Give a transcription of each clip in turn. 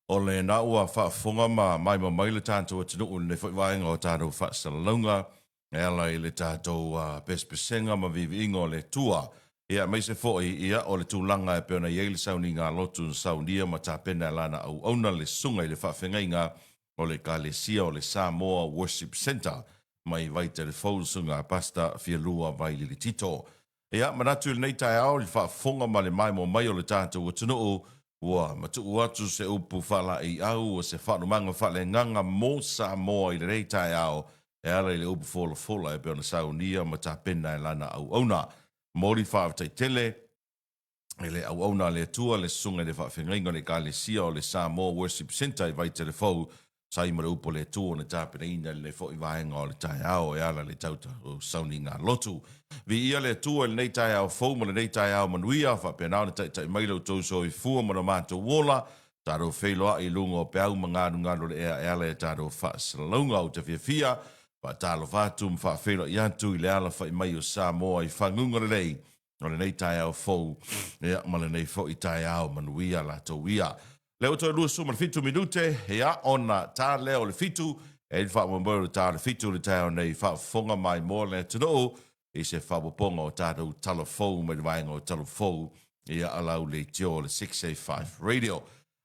O lena ua faafofoga ma maimoa mai le tatou atunuu i lenei foi vaega o tatou faasalalauga e ala i le tatou pesepesega ma viiviiga o le Atua. Ia, aemaise foi, ia, o le tulaga e pei ona i ai le sauniga lotu na saunia ma tapena e lana auauna le Susuga i le Faafeagaiga o le Ekalesia o le Samoa Worship Centre mai Vaitele Fou, le Susuga a Pastor Fialua Vailili Tito. Ia, manatu i lenei taeao i le faafofoga ma le maimoa mai o le tatou atunuu, ua matuu atu se upu faalaeiau o se faalumaga faaleagaga mo Samoa i lenei taeao e ala i le upu folafola e pei ona saunia ma tapena e lana auauna. Momoli faafetai tele e le auauna a le Atua le Susuga i le Faafeagaiga o le Ekalesia o le Samoa Worship Centre i Vaitele Fou, sa i ma le upu a le Atua na tapenaina i lenei foi vaega o le taeao e ala i le tausauniga lotu. Viia le Atua i lenei taeao fou ma lenei taeao manuia, faapena ona taitai mai lo outou soifua ma lo matou ola, tatou feiloai i luga o peau ma galugalu o le ea e ala i a tatou faasalalauga. Ou te fiafia faatalofa atu ma faafeiloai atu i le alafai mai o Samoa i faguga lelei o lenei taeao fou, ia, ma lenei foi taeao manuia latou ia. Lea ua toe 27 minute, ia, ona ta lea o le fitu, e i ai le faamoemoe o le ta o le fitu i le taeao nei, faafofoga maimoa le atunuu i se faaopoopoga o tatou tala fou mai le vaega o tala fou, ia, a lau leitio o le 685 Radio.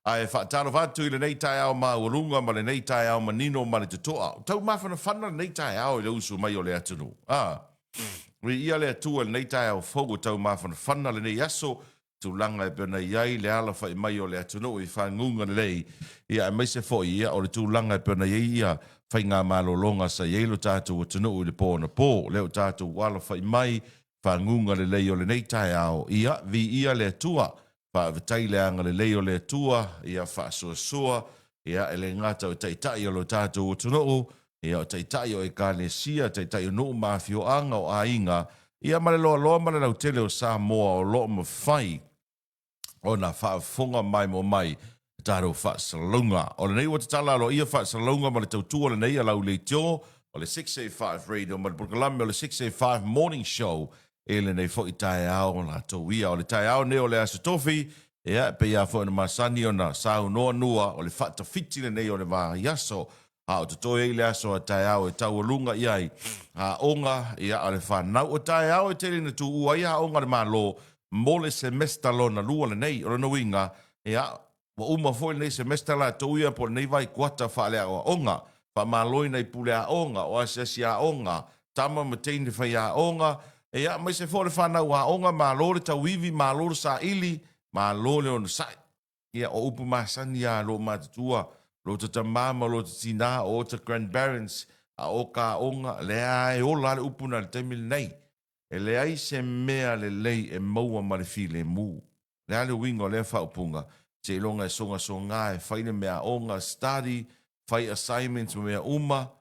Ae faatalofa atu i lenei taeao maualuga ma lenei taeao manino ma le totoa. Ua tau mafanafana lenei taeao i le usu mai o le atunuu. A! Viia le Atua i lenei taeao fou ua tau mafanafana lenei aso, tulaga e pei ona i ai le alafai mai o le atunuu i faguga lelei, ia aemaise foi ia o le tulaga e pei ona i ai ia faigamalologa sa i ai lo tatou atunuu i le po anapo. Lea ua tatou alafai mai faguga lelei o lenei taeao, ia viia le Atua. Faafetai le agalelei o le Atua ia faasoasoa, ia e le gata o taitai o lo tatou atunuu, ia o taitai o ekalesia, taitai o nuu ma afioaga, o aiga, ia ma le loaloa ma le lautele o Samoa o lo o mafai ona faafofoga maimoa mai i tatou faasalalauga. O lenei ua tatala aloaia faasalalauga ma le tautua lenei a lau leitio o le 685 Radio ma le polokalame o le 685 Morning Show i lenei foi taeao latou ia. O le taeao nei o le Aso Tofi, ia, e pei lava foi ona masani ona saunoa Nua, o le faatafiti lenei o le vaiaso, a o totoe ai le aso a taeao e taualuga i ai aoga, ia, a le fanau. O taeao e tele ina tuua ai aoga a le Malo mo le semester lona lua lenei. O lona uiga, ia, Ua uma foi lenei semester latou ia po o lenei vaikuata faaleaoaoga. Faamalo i nai pule aoga, o asiasi aoga, tama ma teine faiaoga, ia aemaise foi o le fanau aoga, malo le tauivi, malo le saili, malo le onosai. Ia o upu masani lava a lou matutua, lo ta tama ma lo ta tina, o ota grandparents, a o ka aoga, lea lava e ola lava le upu na i le taimi lenei. E leai se mea lelei e maua ma le filemu. Le a le uiga o lea faaupuga? Seiloga e sogasoga e fai le meaaoga, study, fai assignments ma mea uma,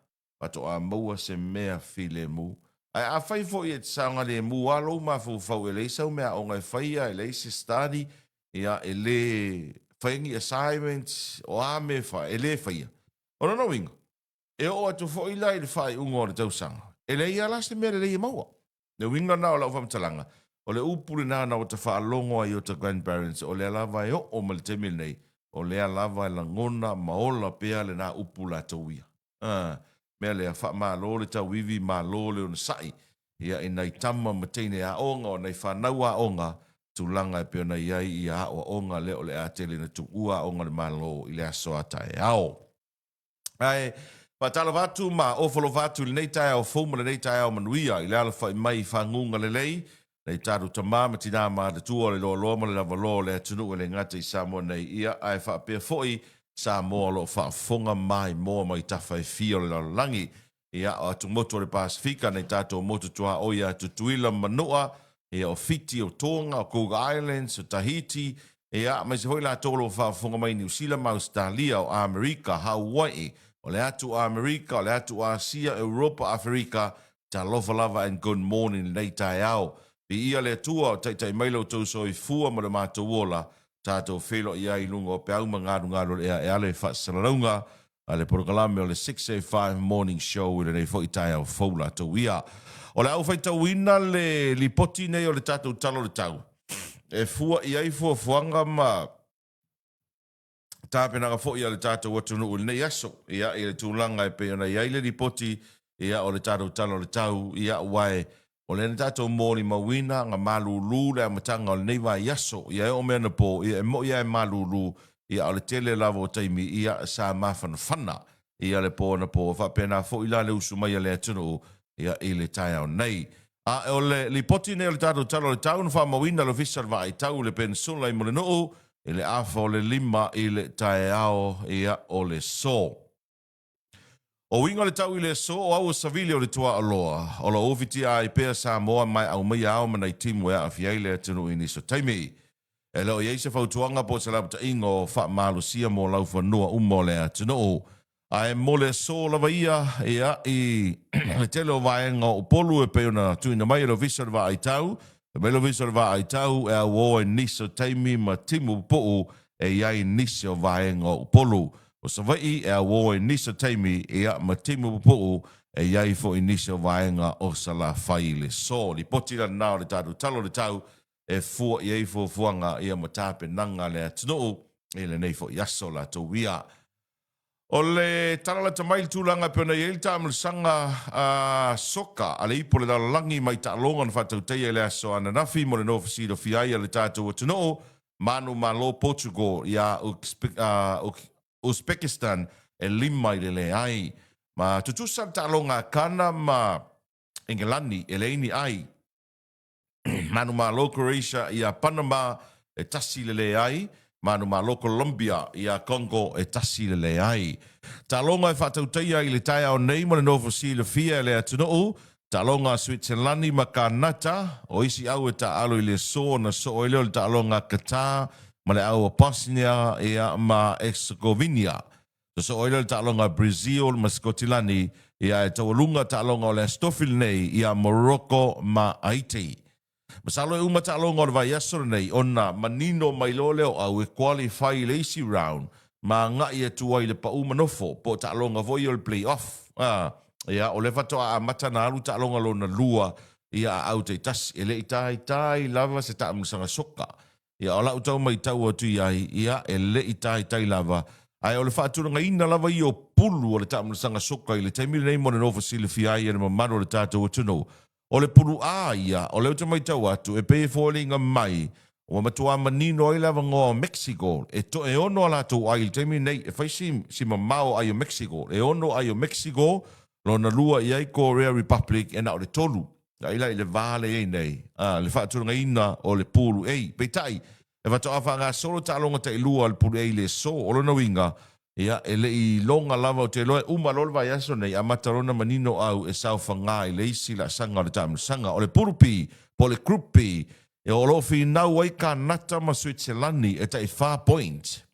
faatoa maua se mea filemu. Ae afai foi e te saogalemu lava lou mafaufau e leai sau meaaoga e faia, e leai se study, ia, e le faia ni assignments, o a mea e fai, e le faia. O lona uiga, e oo atu foi la i le faaiuga o le tausaga, e leai lava la se mea lelei e maua. Le uiga lena o lau faamatalaga, o le upu lena na ota faalogo ai i ota grandparents, o lea lava e oo mai le taimi lenei, o lea lava e lagona ma ola pea lena upu latou ia. A, mea lea, faamalo le tauivi, malo le onosai, ia i nai tama ma teine aoga, o nai fanau aoga, tulaga e pei ona i ai ia aoaoga lea o le a tele ina tuua aoga a le Malo i le aso a taeao. Ae faatalofa atu ma ofo alofa atu i lenei taeao fou ma lenei taeao manuia i le alafai mai i faguga lelei, nei tatou tama ma tinā matutua o le loaloa ma le lavaloa o le atunuu e le gata i Samoa nei, ia ae faapea foi Samoa o lo o faafofoga maimoa mai tafa e fia o le lalolagi. Ia, o atumotu o le Pasefika, nei tatou motu tuaoi ia Tutuila ma Manua, ia o Fiti, o Tonga, o Cook Islands, o Tahiti, ia, aemaise foi latou o lo o faafofoga mai i Niu Sila ma Ausetalia, o Amerika, Hawaii, o le atu Amerika, o le atu Asia, Europa, Aferika, talofa lava and good morning lenei taeao. Viia le Atua o taitai mai lo outou soifua ma lo matou ola, tatou feiloai ai i luga o peau ma galugalu o le ea e ala i faasalalauga a le polokalame o le 685 Morning Show i lenei foi taeao fou latou ia. O le a ou faitauina le lipoti nei o le tatou Tala o le Tau e fua i ai fuafuaga ma tapenaga foi a le tatou atunuu i lenei aso, ia, i le tulaga e pei ona i ai le lipoti, ia, o le tatou Tala o le Tau, ia, aua e, o lea na tatou molimauina na malulu le amataga o lenei vaiaso, ia, e oo mai anapo, ia, e mo'i lava e malulu, ia, a o le tele lava o taimi, ia, sa mafanafana, ia, le po anapo, e faapena foi la le usu mai a le atunuu, ia, i le taeao nei. A o le lipoti nei o le tatou Tala o le Tau na faamauina e le Ofisa o le Vaai Tau i le Penisula i Mulinuu i le afa o le 5 i le taeao ia o le aso. O uiga o le tau i le aso o au o savili o le tuaoloa, o lo o ufitia ai pea Samoa ma e aumaia ao ma nai timu e aafia ai le atunuu i nisi o taimi. E le o i ai se fautuaga po o se lapataiga o faamalosia mo laufanua uma o le atunuu. Ae mo le aso lava ia, ia, i le tele o vaega o Upolu e pei ona tuuina mai e le Ofisa o le Vaai Tau, fai mai le Ofisa o le Vaai Tau e auo ai nisi o taimi ma timu pupuu e i ai nisi o vaega o Upolu. O Savaii e auo ai nisi o taimi, ia, ma timu pupuu e i ai foi nisi o vaega o Salafai i le aso. Lipoti la lena o le tatou Tala o le Tau e fua i ai fuafuaga ia ma tapenaga a le atunuu i lenei foi aso latou ia. O le tala lata mai i le tulaga e pei ona i ai le taamilosaga a soka a le ipu o le lalolagi mai taaloga na faatautaia i le aso ananafi mo le nofo silafia ai a le tatou atunuu, manumalo Portugal iā Uzbekistan e 5 i le leai. Ma tutusa le taaloga a Kana ma Engelani e leai ni ai. Manumalo Croatia iā Panama e 1 i le leai, manumalo Colombia iā Congo e 1 i le leai. Taaloga e faatautaia i le taeao nei mo le nofo silafia e le atunuu, taaloga a Suitselani ma Kanata, o isi au e taaalo i le aso ona soo ai lea o le taaloga a Qatar ma le au a Bosnia ia ma Herzegovina. Sosoo ai lea o le taaloga a Brazil ma Sikotilani, ia e taualuga taaloga o le Aso Tofi lenei ia Morocco ma Haiti. Masalo e uma taaloga o le vaiaso lenei ona manino mai loa lea o au e qualify i le isi round ma agai atu ai i le pau ma nofo po o taaloga foi ia o le play off. A, ia o lea faatoa amata ona alu taaloga lona lua ia a au taitasi. E le i taitai lava se taamilosaga soka. Ia, o lau tau matau atu i ai, ia, e le i taitai lava, ae o le faatulagaina lava ia o pulu o le taamilosaga soka i le taimi lenei mo le nofo silafia ai e le mamalu o le tatou atunuu. O le pulu A ia, o lea ou te matau atu, e pei e foliga mai ua matua manino ai le avanoa o Mexico, e toe ono a latou ai i le taimi lenei, e fai si, si mamao ai o Mexico, e ono ai o Mexico, lona lua i ai Korea Republic e na o le tolu. Ai la i le va lea i ai nei, a, le faatulagaina o le pulu A. Peitai, e faatoa faagasolo taaloga tailua a le pulu A i le aso. O lona uiga, ia, e le i iloga lava, ou te iloa e uma loa le vaiaso nei, amata loa ona manino au e saofaga i le isi laasaga o le taamilosaga. O le pulu B, po o le Group B, o lo o finau ai Kanata ma Suitselani e tai fa point.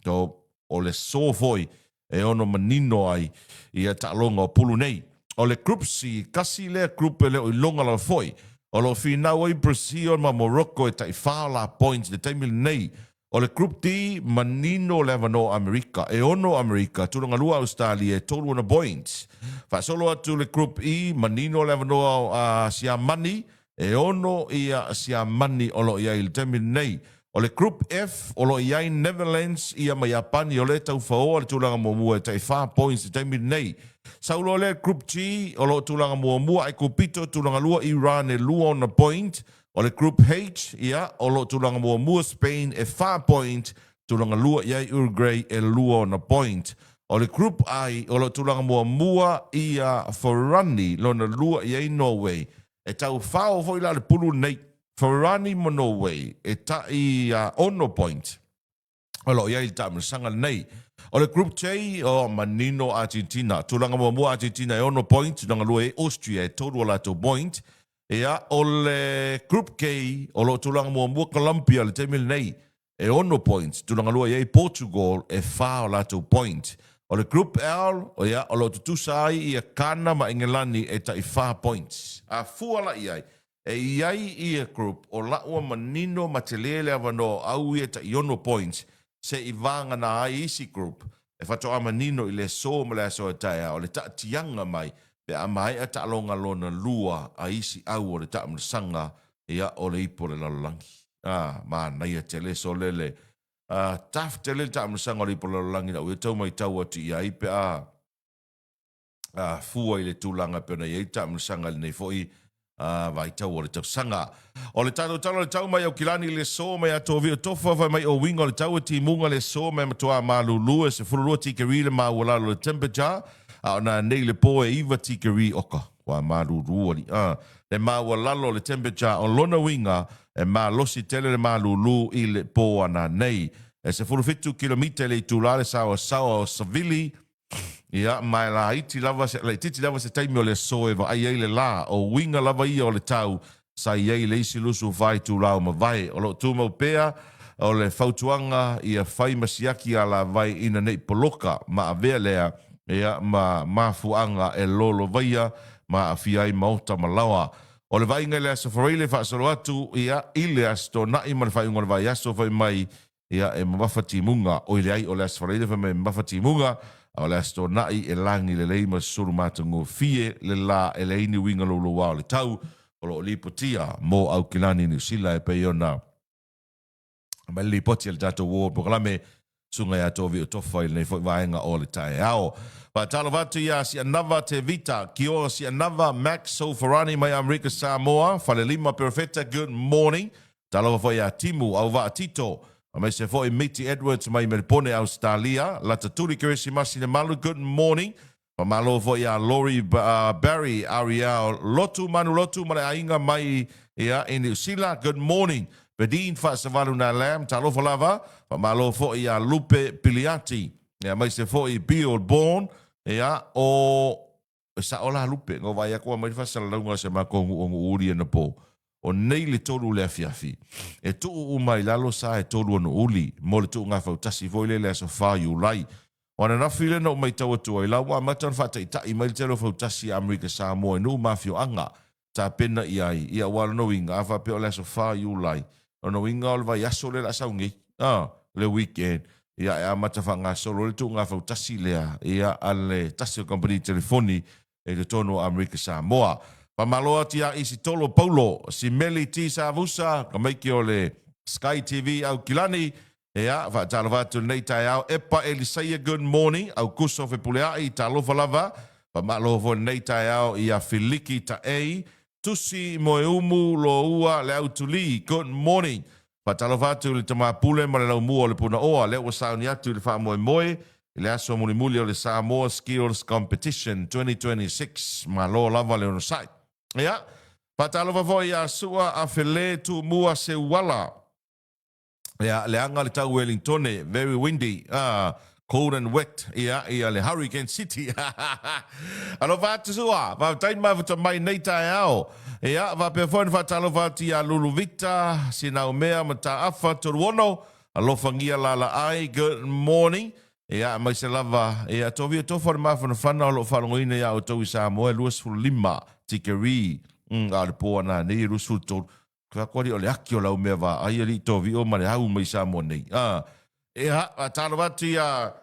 So, o le aso foi e ono manino ai ia taaloga o pulu nei. O le Group C, kasi lea group e le o iloga lava foi. O lo o finau ai Brazil ma Morocco e tai fa la points i le taimi lenei. O le Group D, manino le avanoa o Amerika. E ono Amerika, tulaga lua Australia e tolu ona points. Faasolo atu le Group E, manino le avanoa o Siamani, E ono ia Siamani o lo o i ai i le taimi lenei. O le Group F o lo o i ai Netherlands ia ma Iapani o lea e taufaoa le tulaga muamua e tai fa points i le taimi lenei. Sau loa lea Group G o lo o tulaga muamua Aikupito, tulaga lua Iran e lua ona point. O le Group H ia o lo o tulaga muamua Spain e fa point, tulaga lua i ai Uruguay e lua ona point. O le Group I o lo o tulaga muamua ia Farani lona lua i ai Norway. E tau fao foi la le pulu lenei. Farani ma Norway e tai a ono point o lo o i ai i le taamilosaga lenei. O le Group J, o manino Argentina. Tulaga muamua Argentina e ono point, tulaga lua i ai Austria e tolu o latou point. Ia, o le Group K, o lo o tulaga muamua Colombia i le taimi lenei e ono points, tulaga lua i ai Portugal e fa o latou point. O le Group L, ia, o lo o tutusa ai ia Kana ma Engelani e tai fa points. A fua la i ai, e i ai ia group o la'ua manino ma tele le avanoa o au ia tai ono points se i vagana ai isi group e faatoa manino i le aso ma le aso e taeao le taatiaga mai pe a maea taaloga lona lua a isi au o le taamilosaga ia o le ipu o le lalolagi. A, manaia tele solele. Tough tele le taamilosaga o le ipu lalolagi ina ua tau matau atu i ai pe a fua i le tulaga e pei ona i ai le taamilosaga i lenei foi vaitau o le tausaga. O le tatou tala o le tau mai Aukilani i le aso mai Atovi o Tofa fai mai o uiga o le tau e timuga le aso mai matuā malulu e 12 tikeri le maualalo o le temperature a o nanei le po e 9 tikeri oka ua malulu ali a le maualalo o le temperature o lona uiga e malosi tele le malulu i le po a nanei. E 17 kilomita i le itula le saoasaoa o Savili, ia, ma e laiti lava se, laitiiti lava se taimi o le aso e vaai ai le lā. O uiga lava ia o le tau sa i ai i le isi 24 itula o mavae. O lo o tumau pea o le fautuaga ia fai ma siaki alavai ina nei poloka ma avea lea ia ma mafuaaga e lolovaia ma aafia ai maota ma laoa. O le vaaiga i le Aso Faraile faasolo atu ia i le Aso Toonai ma le faaiuga o le vaiaso fai mai ia e mamafa timuga, oi leai o le Aso Faraile fai mai e mamafa timuga, a o le Aso Toonai e lagi lelei ma susulu matagofie le la e leai ni uiga louloua o le tau o lo o lipotia mo Aukilani Niu Sila e pei ona mai le lipoti a le tatou uo polokalame Susuga ia Tovi o Tofa i lenei foi vaega o le taeao. Faatalofa atu ia Sianava Tevita, Kioa Sianava, Max Sofarani mai Amerika Samoa, Falelima Perofeta, good morning. Talofa foi ia Timu Auvaa Tito, aemaise foi Miti Edwards mai Melipone, Ausetalia, Latatuli Keresimasi Lemalu, good morning. Faamalo foi ia Lori Barry Ariel Lotu Manu Lotu ma le aiga mai ia i Niu Sila, good morning. Bedin Faasavalu na Lam, talofa lava. Faamalo foi ia Lupe Piliati, ia aemaise foi Bill Bourne, ia o E sao la Lupe, na ou vaai atu aumai le faasalalauga o se matou nuu o Nuuuli anapo. O nei le tolu o le afiafi. E tuu uma i lalo sa e tolu o Nuuuli mo le tuuga fautasi foi lea i le aso 4 Iulai. O ananafi lea na ou maitau atu ai la ua amata ona faataitai mai le tele o fautasi a Amerika Samoa i nuu ma afioaga tapena i ai. Ia aua o lona uiga a faapea o le aso 4 Iulai, lona uiga o le vaiaso lea o le a sau nei, a, le weekend, ia e amata faagasolo ai le tuuga fautasi lea ia a le tasi o kamupani telefoni i totonu o Amerika Samoa. Faamalo atu ia Isitolo Paulo, Simeli T Savusa, tamaiti o le Sky TV Aukilani, ia faatalofa atu i lenei taeao. Epa Elisaia, good morning. Aukuso Fepuleai, talofa lava. Faamalo foi i lenei taeao ia Filiki Taei, Tusi Moeumu Loua Leautuli, good morning. Faatalofa atu i le Tama Pule ma le Laumua o le Punaoa, lea ua sauni atu i le faamoemoe i le aso mulimuli o le Samoa Skills Competition 2026. Malo lava le onosai. Ia, faatalofa foi ia Sua Afele Tumua Seuala. Ia, leaga le tau Wellingtone, very windy, ah, cold and wet, ia, ia le Hurricane City. Alofa atu Sua, faafetai le mafuta mai nei taeao. Ia, faapea foi ona faatalofa atu ia Lulu Vita, Sinaumea Mataafa Toruono, alofagia Lalaai, good morning. Ia, aemaise lava, ia, tovia tofa o le mafanafana o lo o faalogoina ia outou i Samoa e 25 tikeri, a o le po ana nei e 23. Ka koari o le aki o lau mea vaai alii tovio ma le au mai Samoa nei. A, ia, faatalofa atu ia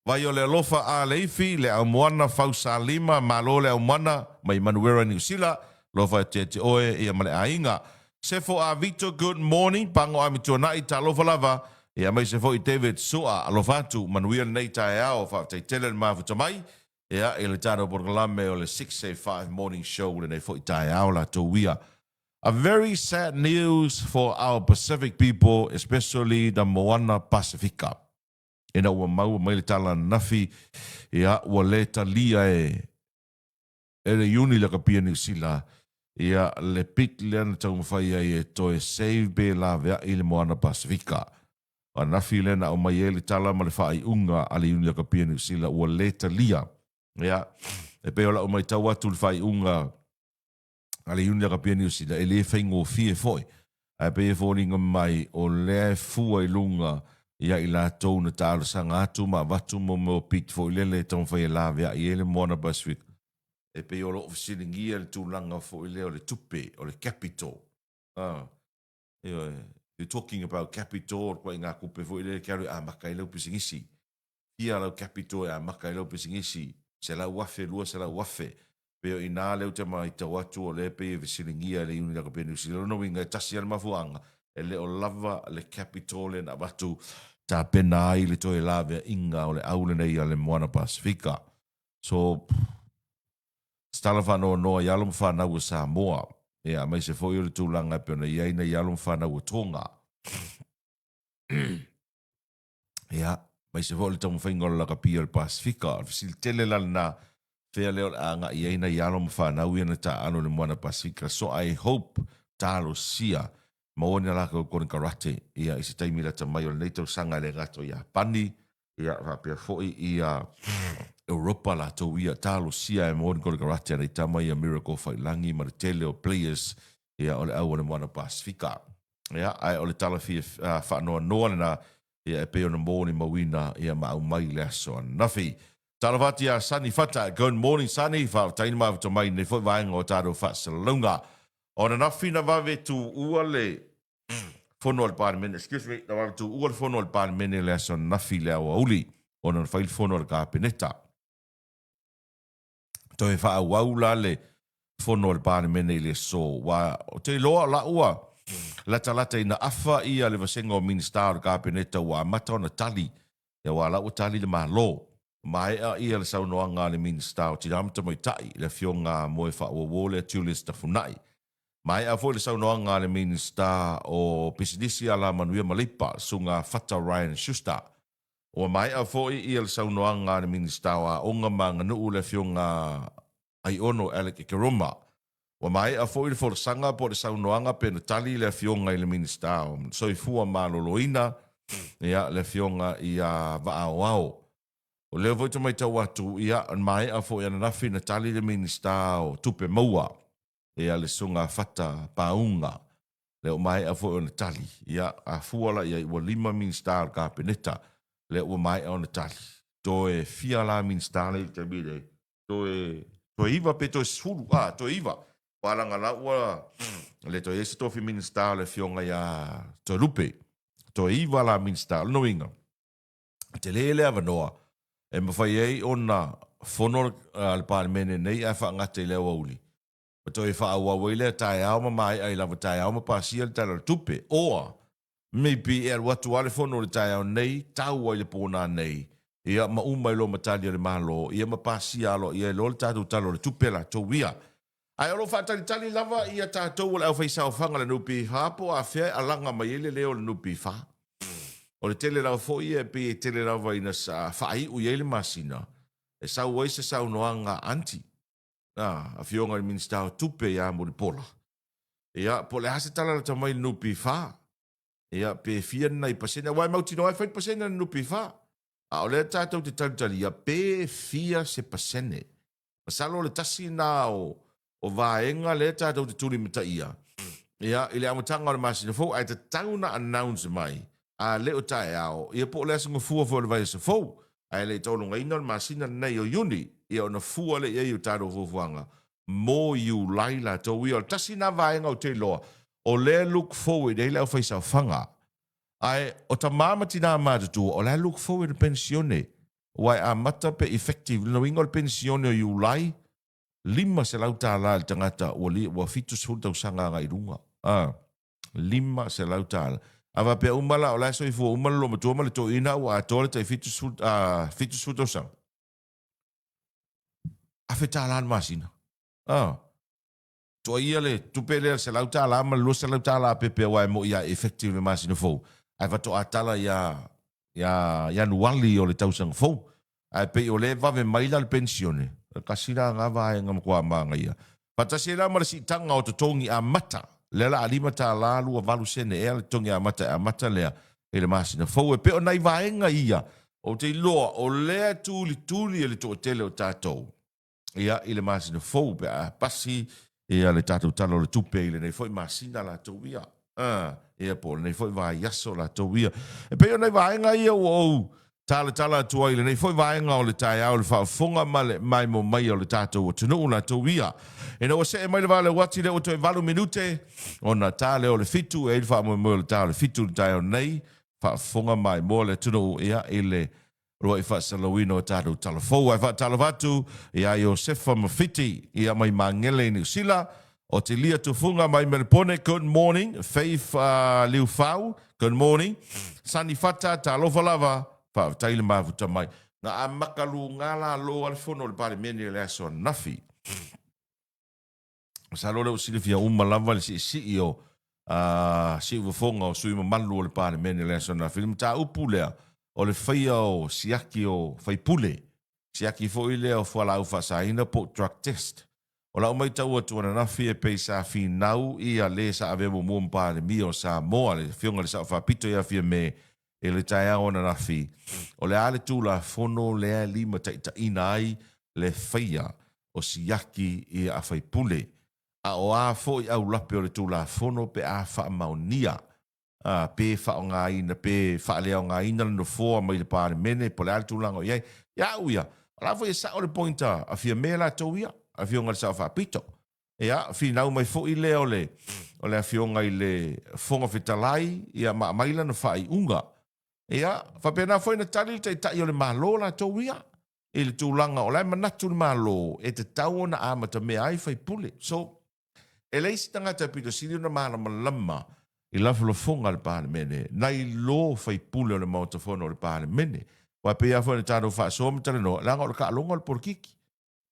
Vai o le alofa a le ifi, le aumoana Fausalima, malo le aumoana mai Manuera Niu Sila, alofa e te te oe ia ma le aiga. Sefo a Vito, good morning, Pago Amituanai, talofa lava, ia aemaise foi David Sua, alofa atu, manuia lenei taeao, faafetai tele le mafuta mai. Ia, i le tatou polokalame o le 685 Morning Show lenei foi taeao latou ia. A very sad news for our Pacific people, especially the Moana Pasifika. Ina ua maua mai le tala ananafi, ia, ua le talia e e le Iuni Lakapia Niu Sila, ia, le bid lea na taumafai ai e toe save pe laveai le Moana Pasifika. O ananafi lea na aumai ai le tala ma le faaiuga a le Iuni Lakapia Niu Sila ua le talia. Ia, e pei o lau maitau atu i le faaiuga a le Iuni Lakapia Niu Sila, e le faigofie foi. Ae pei e foliga mai o lea e fua i luga ia i latou na talosaga atu ma avatu mo mea o bid foi lele e taumafai e laveai ai le Moana Pacific. E pei o lo o fesiligia le tulaga foi lea o le tupe, o le capital. Ioe, you're talking about capital, o le ituaiga tupe foi lea e te alu e amata ai lau pisinisi. Fia lau capital e amata ai lau pisinisi, $100,000, $200,000. Pei o i ina lea ou te matau atu o lea e pei e fesiligia e le Iuni Lakapi a Niu Sila. O lona uiga e tasi lava le mafuaaga. E le o lava le capital lea na avatu tapena ai le toe laveaiga o le au lenei a le Moana Pasefika. So, se tala faanoanoa i alo ma fanau a Samoa, ia, aemaise foi o le tulaga e pei ona i ai nai alo ma fanau a Tonga. Ia, aemaise foi o le taumafaiga o le lakapi o le Pasefika. O le fesili tele la lena, fea lea o le a agai i ai nai alo ma fanau ia na taaalo i le Moana Pasefika. So I hope, talosia, maua ni a latou konekarate, ia, i se taimi lata mai o lenei tausaga e le gata o Iapani, ia, faapea foi ia Europa latou ia, talosia e maua ni konekarate a nai tama ia Miracle Faiilagi ma le tele o players, ia, o le au o le Moana Pasefika. Ia, ae o le tala fia faanoanoa lena, ia, e pei ona molimauina, ia, ma aumai i le aso ananafi. Talofa atu ia Sonny Fata. Good morning Sonny, faafetai le mafuta mai i lenei foi vaega o tatou faasalalauga. O ananafi na vave tuua le fono a le Palemene, excuse me, na vave tuua le fono a le Palemene i le aso ananafi i le aoauli ona na fai le fono a le Kapeneta. Toe faaauau la le fono a le Palemene i le aso, aua ou te iloa o la ua latalata ina afa ia le vasega o Minisita o le Kapeneta ua amata ona tali, aua o la ua tali le Malo. Maea ia le saunoaga a le Minisita o Tina ma Tamaitai, le Afioga Moefaauouo lea Julius Tafunai. Maea foi le saunoaga a le Minisita o Pisinisi, Alamanuia ma Leipa, Susuga Fata Ryan Schuster. Ua maea foi ia le saunoaga a le Minisita o Aoga ma Aganuu le Afioga Aiono Alec Ekeroma. Ua maea foi le folasaga po o le saunoaga pe na tali le Afioga i le Minisita o Soifua Maloloina, ia, le Afioga ia Vaaoao. O lea foi te matau atu, ia, maea foi ananafi na tali le Minisita o Tupe Maua, ia, le Susuga Fata Pauga. Lea ua maea foi ona tali. Ia, a fua la i ai, ua lima Minisita o le Kapeneta lea ua maea ona tali. Toe fia la Minisita lea i le taimi lenei? Toe, toe iva pe toe sefulu, a, toe iva. Aua leaga la ua le toe i ai se tofi Minisita o le Afioga ia Toelupe. Toe iva la Minisita. O lona uiga, tele le avanoa e mafai ai ona fono le Palemene nei ae faagata i le aoauli. Ma toe faaauau ai lea taeao ma maea ai lava taeao ma pasia le Tala o le Tupe. Or, maybe e alu atu lava le fono i le taeao nei, tau ai le po nanei, ia, ma uma ai loa ma tali a le Malo, ia ma pasia aloaia ai loa le tatou Tala o le Tupe latou ia. Ae o lo o faatalitali lava ia tatou o le aufaisaofaga a le NPF po o afea e alaga mai ai le leo o le NPF. O le tele lava foi ia e pei e tele lava ina faaiu i ai le masina e sau ai se saunoaga anti a Afioga i le Minisita o Tupe ia Mulipola. Ia, po o le a se tala lata mai i le NPF? Ia, pe fia ni nai pasene, aua e mautinoa e fai le pasene a le NPF. A o lea tatou te talitalia pe fia se pasene. Masalo o le tasi lena o, o vaega lea tatou te tulimataia, ia, i le amataga o le masina fou, ae tatau ona announce mai, a le o taeao, ia po o le aso gafua foi o le vaiaso fou, ae le i taulugaina o le masina lenei o Iuni, ia ona fua lea i ai o tatou fuafuaga mo Iulai latou ia. O le tasi lena vaega ou te iloa, o lea look forward ai le aufaisaofaga. Ae o tama ma tina matutua, o la e look forward i le penisione, aua e amata pe effective, lona uiga o le penisione o Iulai, $500 i le tagata ua ua 70 tausaga agai i luga. A, $500. A faapea uma la o la e soifua uma le loomatua ma le toeaina ua atoa le tai 70, a, 70 tausaga, $1,000 le masina. A. Tuaia le tupe lea le $100 ma le $200 pepe aua e moi lava e effective le masina fou ae faatoa tala ia ia Ianuali o le tausaga fou. Ae pei o lea e vave mai la le penisione, tasi la na vaega matua manaia. Faatasi ai la ma le siitaga o totogi amata, lea la a $5 28 sene ea le totogi amata e amata lea i le masina fou. E pei o nai vaega ia ou te iloa o lea e tulituli e le toatele o tatou ia, i le masina fou pe a pasi ia le tatou Tala o le Tupe i lenei foi masina latou ia. Ia po o lenei foi vaiaso latou ia. E pei o nai vaega ia ua ou talatala atu ai i lenei foi vaega o le taeao i le faafofoga ma le maimoa mai o le tatou atunuu latou ia. Ina ua see mai le vale uati lea ua toe 8 minute ona ta lea o le 7, e ai le faamoemoe o le ta o le 7 i le taeao nei, faafofoga maimoa le atunuu ia i le Uluai faasalauina o tatou tala fou. Ae faatalofa atu ia Iosefa Mafiti ia mai Magele i Niu Sila. Otilia Tufuga mai Melepone, good morning. Faith Liufau, good morning. Sani Fata, talofa lava, faafetai le mafuta mai. Na amata luga lalo a le fono o le Palemene i le aso ananafi. Masalo o lea ua silafia uma lava le siisii o siufofoga o sui mamalu o le Palemene i le aso ananafi. Le mataupu lea o le faia o siaki o faipule, siaki foi lea o fualaau faasaina po o drug test. O lau matau atu ananafi e pei sa finau ia le sa avea muamua ma Palemia o Samoa, le Afioga i le Sao Faapito ia Fiame i le taeao ananafi, o le a le Tulafono lea e limataitaiina ai le faia o siaki ia a faipule, a o a foi aulape o le Tulafono pe a faamaonia a, pe faaaogaina, pe faaleaogaina le nofoa mai le Palemene, po o le a le tulaga o i ai. Ia au ia, o la foi e sao le point a Fiame latou ia, Afioga i le Sao Faapito. Ia, finau mai foi lea o le, o le Afioga i le Fofoga Fetalai, ia ma aumai lana faaiuga. Ia, faapena foi ona tali le Taitai o le Malo latou ia, i le tulaga o la e manatu le Malo e tatau ona amatamea ai faipule. So, E leai se tagata e pito sili ona malamalama i lafolafoga a le Palemene nai lo faipule o le Maota Fono o le Palemene. Aua e pei lava foi ona tatou faasoa ma talanoa, leaga o le taaloga o le polokiki.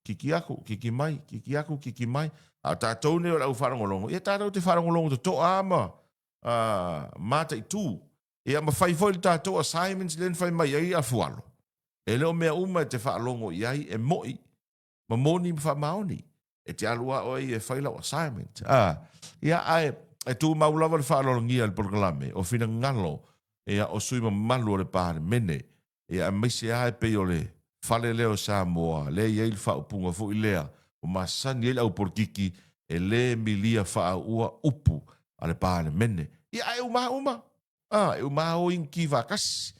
Kiki aku, kiki mai, kiki aku, kiki mai. A o tatou nei o le au faalogologo, ia tatou te faalogologo totoa lava ma mataitu. Ia ma fai foi le tatou assignments lea na fai mai ai afualo. E le o mea uma e te faalogo i ai e moi ma moni ma faamaoni. E te alu lava oe ia e fai lau assignment. A, ia, ae e tumau lava le faaaloalogia i le polokalame o finagalo ia, o sui mamalu o le Palemene, ia, aemaise lava e pei o le fale lea o Samoa, lea e i ai le faaupuga foi lea ua masani ai le aupolitiki, e le milia faaaua upu a le Palemene. Ia, ae uma lava uma. A, e uma lava o iniki faatasi.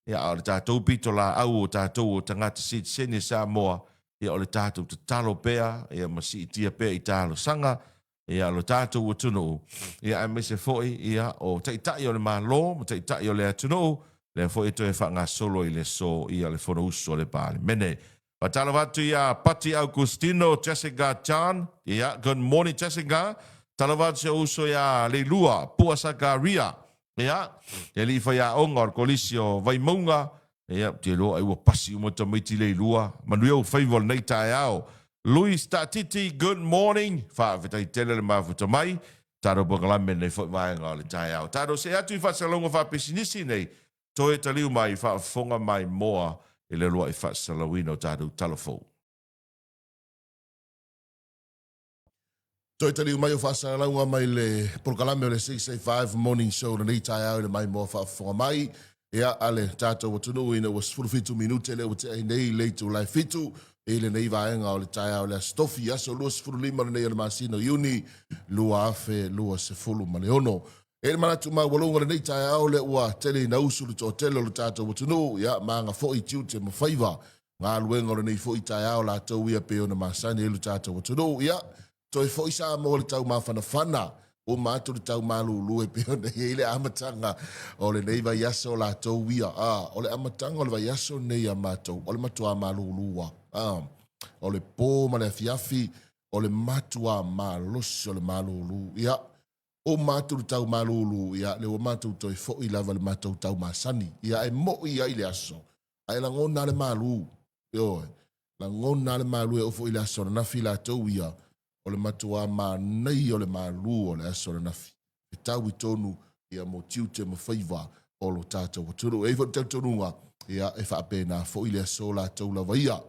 Ia, a o le tatou pitolaau o tatou o tagata sitiseni Samoa, ia o le tatou tatalo pea, ia ma siitia pea i talosaga, ia lo tatou atunuu, ia aemaise foi, ia o Taitai o le Malo ma Taitai o le atunuu, lea foi e toe faagasolo i le aso, ia le Fonousu a le Palemene. Faatalofa atu ia Pati Augustino Jessica Chan, ia good morning Jessica. Talofa atu si ou uso ia Leilua Pua Sakaria, ia le alii faiaoga o le Kolisi o Vaimauga, ia ou te iloa ai ua pasi uma tamaiti Leilua. Manuia ou faiva o lenei taeao. Louis Taatiti, good morning. Faafetai tele le mafuta mai. Tatou polokalame lenei foi vaega o le taeao. Tatou see atu i faasalalauga faapisinisi nei. Toe taliu mai, faafofoga mai moa i le uluai faasalalauina o tatou tala fou. Toe taliu mai o faasalalauga mai le polokalame o le 685 Morning Show lenei taeao i le maimoa faafofoga mai ia a le tatou atunuu ina ua 17 minute lea ua tea ai nei le itula e 7 i lenei vaega o le taeao i le Aso Tofi, aso 25 lenei o le masina o Iuni 2026. E i ai le manatu maualuga lenei taeao lea ua tele ina usu le toatele o le tatou atunuu, ia ma aga foi tiute ma faiva galuega o lenei foi taeao latou ia pei ona masani ai lo tatou atunuu. Ia, toe foi Samoa i le tau mafanafana, uma atu le tau malulu e pei ona i ai le amataga o lenei vaiaso latou ia. A, o le amataga o le vaiaso lenei ia matou, o le matuā malulu lava. A, o le po ma le afiafi, o le matuā malosi o le malulu. Ia, Uma atu le tau malulu, ia, lea ua matou toe foi lava i le matou tau masani. Ia, e moi ai le aso, ae lagona le malu. Ioe, lagona le malu e oo foi i le aso ananafi latou ia, o le matuā manaia o le malu o le aso ananafi. E tau i tonu, ia, mo tiute ma faiva o lo tatou atunuu. E i ai foi le talitonuga, ia, e faapena foi le aso latou lava ia.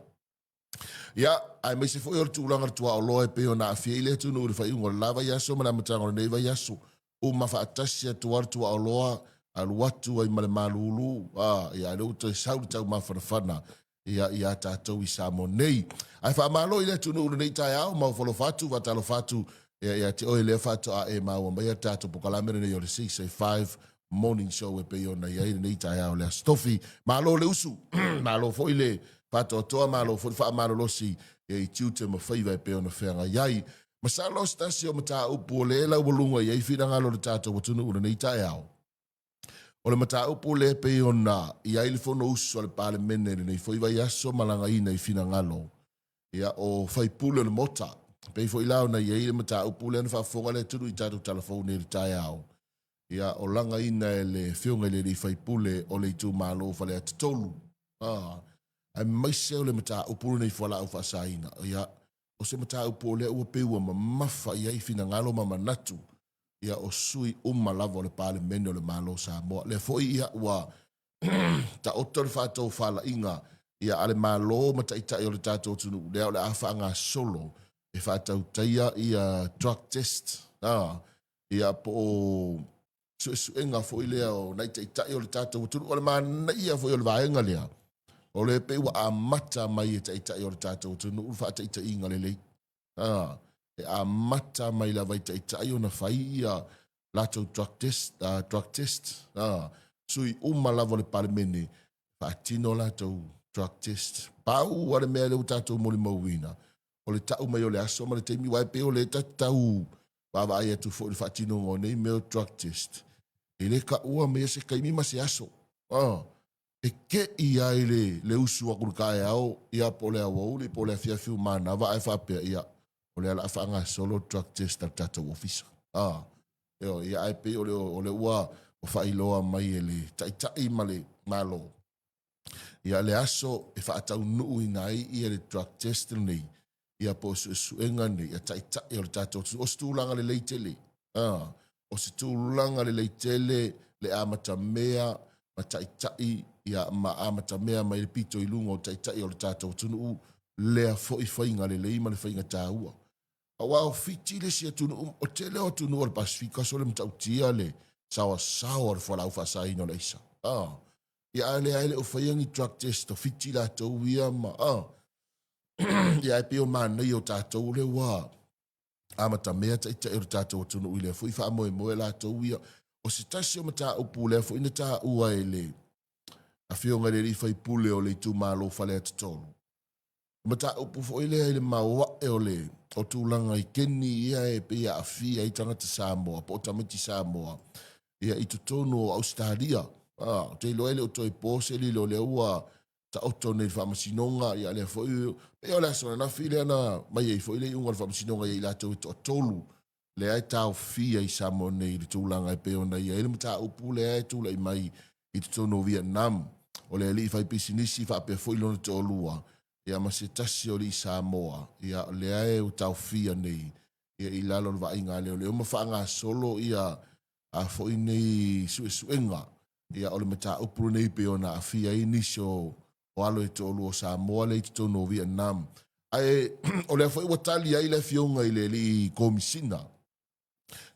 Ia, aemaise foi o le tulaga o le tuaoloa e pei ona aafia ai le atunuu i le faaiuga o le la vaiaso ma le amataga o lenei vaiaso. Uma faatasi atu lava le tuaoloa, alu atu ai ma le malulu, a, ia, a o lea ua toe sau le taumafanafana, ia, ia tatou i Samoa nei. Ae faamalo i le atunuu i lenei taeao, maufalofa atu, faatalofa atu, ia, ia te oe lea faatoa e maua mai a tatou polokalame lenei o le 685 Morning Show e pei ona i ai lenei taeao le Aso Tofi. Malo le usu, malo foi le faatoatoa, malo foi le faamalolosi i tiute ma faiva e pei ona feagai ai. Masalo o se tasi o mataupu o lea e laualuga i ai finagalo o le tatou atunuu i lenei taeao, o le mataupu lea e pei ona i ai le Fonousu a le Palemene i lenei foi vaiaso ma lagaina i finagalo ia, o faipule o le Maota. Pei foi la ona i ai le mataupu lea na faafofoga le atunuu i tatou tala fou nei i le taeao, ia, o lagaina e le Afioga i le alii faipule o le itumalo o Faleata 3, a, aemaise o le mataupu lenei fualaau faasaina. Ia, o se mataupu o lea ua pei ua mamafa i ai finagalo ma manatu, ia, o sui uma lava o le Palemene o le Malo o Samoa. Lea foi, ia, ua taoto le faatofalaiga, ia, a le Malo ma taitai o le tatou atunuu, lea o le a faagasolo e faatautaia ia drug test, a, ia, po o suesuega foi lea o nai taitai o le tatou atunuu. O le manaia foi o le vaega lea, o le pei ua amata mai e taitai o le tatou atunuu le faataitaiga lelei. A, e amata mai lava i taitai ona fai ia latou drug test, drug test, a, sui uma lava o le Palemene faatino latou drug test. Pau a le mea lea ua tatou molimauina, o le tau mai o le aso ma le taimi, aua e pei o lea ta te tau vaavaai atu foi i le faatinoga o nei mea o drug test, e le taua maia se taimi ma se aso. Ah, e te i ai le, le usu atu i le taeao, ia po o le aoauli po o le afiafi ua manava ae faapea, ia, o lea o le a faagasolo le drug test a le tatou ofisa. Ah, ioe, ia ae pei o le, o le ua faailoa mai e le taitai ma le Malo, ia le aso e faataunuuina ai ia le drug test lenei, ia po o suesuega nei a taitai o le tatou atunuu. O se tulaga lelei tele, a, o se tulaga lelei tele le amatamea ma taitai, ia, ma amatamea mai le pito i luga o taitai o le tatou atunuu, lea foi faiga lelei ma le faiga taua. Aua o Fiti le isi atunuu, o tele o atunuu o le Pasefika sole matautia le saoasaoa o le fualaau faasaina o le aisa. A, ia a lea e le o faia ni drug test o Fiti latou ia ma, a, ia ae pei o manaia o tatou lea ua amatamea taitai o le tatou atunuu i lea foi faamoemoe latou ia. O se tasi o mataupu lea foi na taua e le Afioga i le alii faipule o le itumalo o Faleata 3, o mataupu foi lea i le maoae o le o tulaga i keni ia e pei e aafia ai tagata Samoa po o tamaiti Samoa ia i totonu o Ausetalia. Ah, ou te iloa e le o toe po se lilo o lea ua taoto nei i le faamasinoga, ia lea foi pei o le aso ananafi lea na mai ai foi le iuga o le faamasinoga ia i latou e toatolu lea e taofia i Samoa nei i le tulaga e pei ona i ai le mataupu lea e tulai mai i totonu o Vietnam. O le alii faipisinisi faapea foi lona toalua, ia ma se tasi o alii Samoa, ia lea e taofia nei ia i lalo o le vaaiga a leoleo ma faagasolo ia a foi nei suesuega ia o le mataupu lenei pei ona aafia ai nisi o o alo e toalua o Samoa lea i totonu o Vietnam. Ae o lea foi ua tali ai le afioga i le alii Komisina,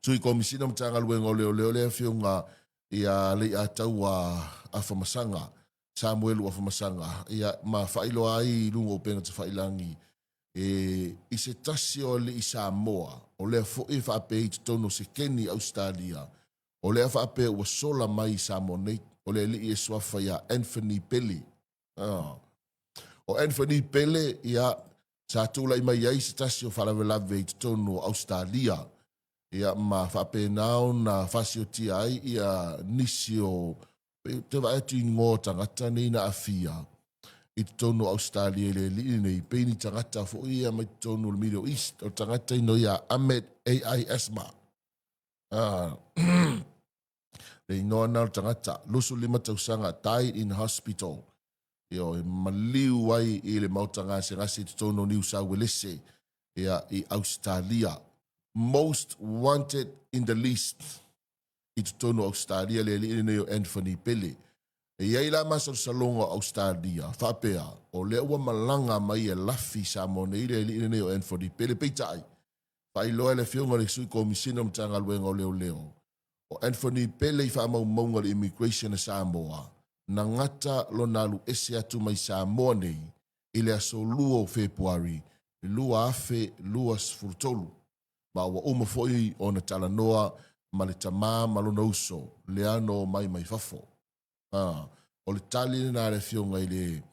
Sui Komisina o Matagaluega o Leoleo le afioga ia Leiataua Afamasaga, Samuelu Afamasaga, ia ma faailoa ai i luga o upega tafailagi e i se tasi o alii Samoa, o lea foi e faapea i totonu o Sekeni i Ausetalia, o lea faapea ua sola mai i Samoa nei, o le alii e suafa ia Anthony Pele. Ah. O Anthony Pele, ia, sa tulai mai ai se tasi o faalavelave i totonu o Ausetalia, ia, ma faapena ona fasiotia ai ia nisi o, te vaai atu i igoa o tagata nei na aafia i totonu o Ausetalia i le alii lenei, pei ni tagata foi ia mai totonu o le Middle East, o le tagata ino ia Ahmed A.I. Asma. Ah. Le inoa na o le tagata, 25 tausaga, died in hospital. Ioe, maliu ai i le maota gasegase i totonu o Niu Sauelese, ia, i Ausetalia. Most wanted in the list i totonu o Ausetalia le alii lenei o Anthony Pele. E i ai la masalosaloga o Ausetalia, faapea, o lea ua malaga mai e lafi i Samoa nei le alii lenei o Anthony Pele. Peitai, faailoa e le Afioga i le Sui Komisina o Matagaluega o Leoleo, o Anthony Pele i faamaumauga a le Immigration a Samoa, na gata lona alu ese atu mai Samoa nei i le aso 2 o Fepuari 2023, ma ua uma foi ona talanoa ma le tama ma lona uso, lea na omai mai fafo. A, o le tali lena a le Afioga i le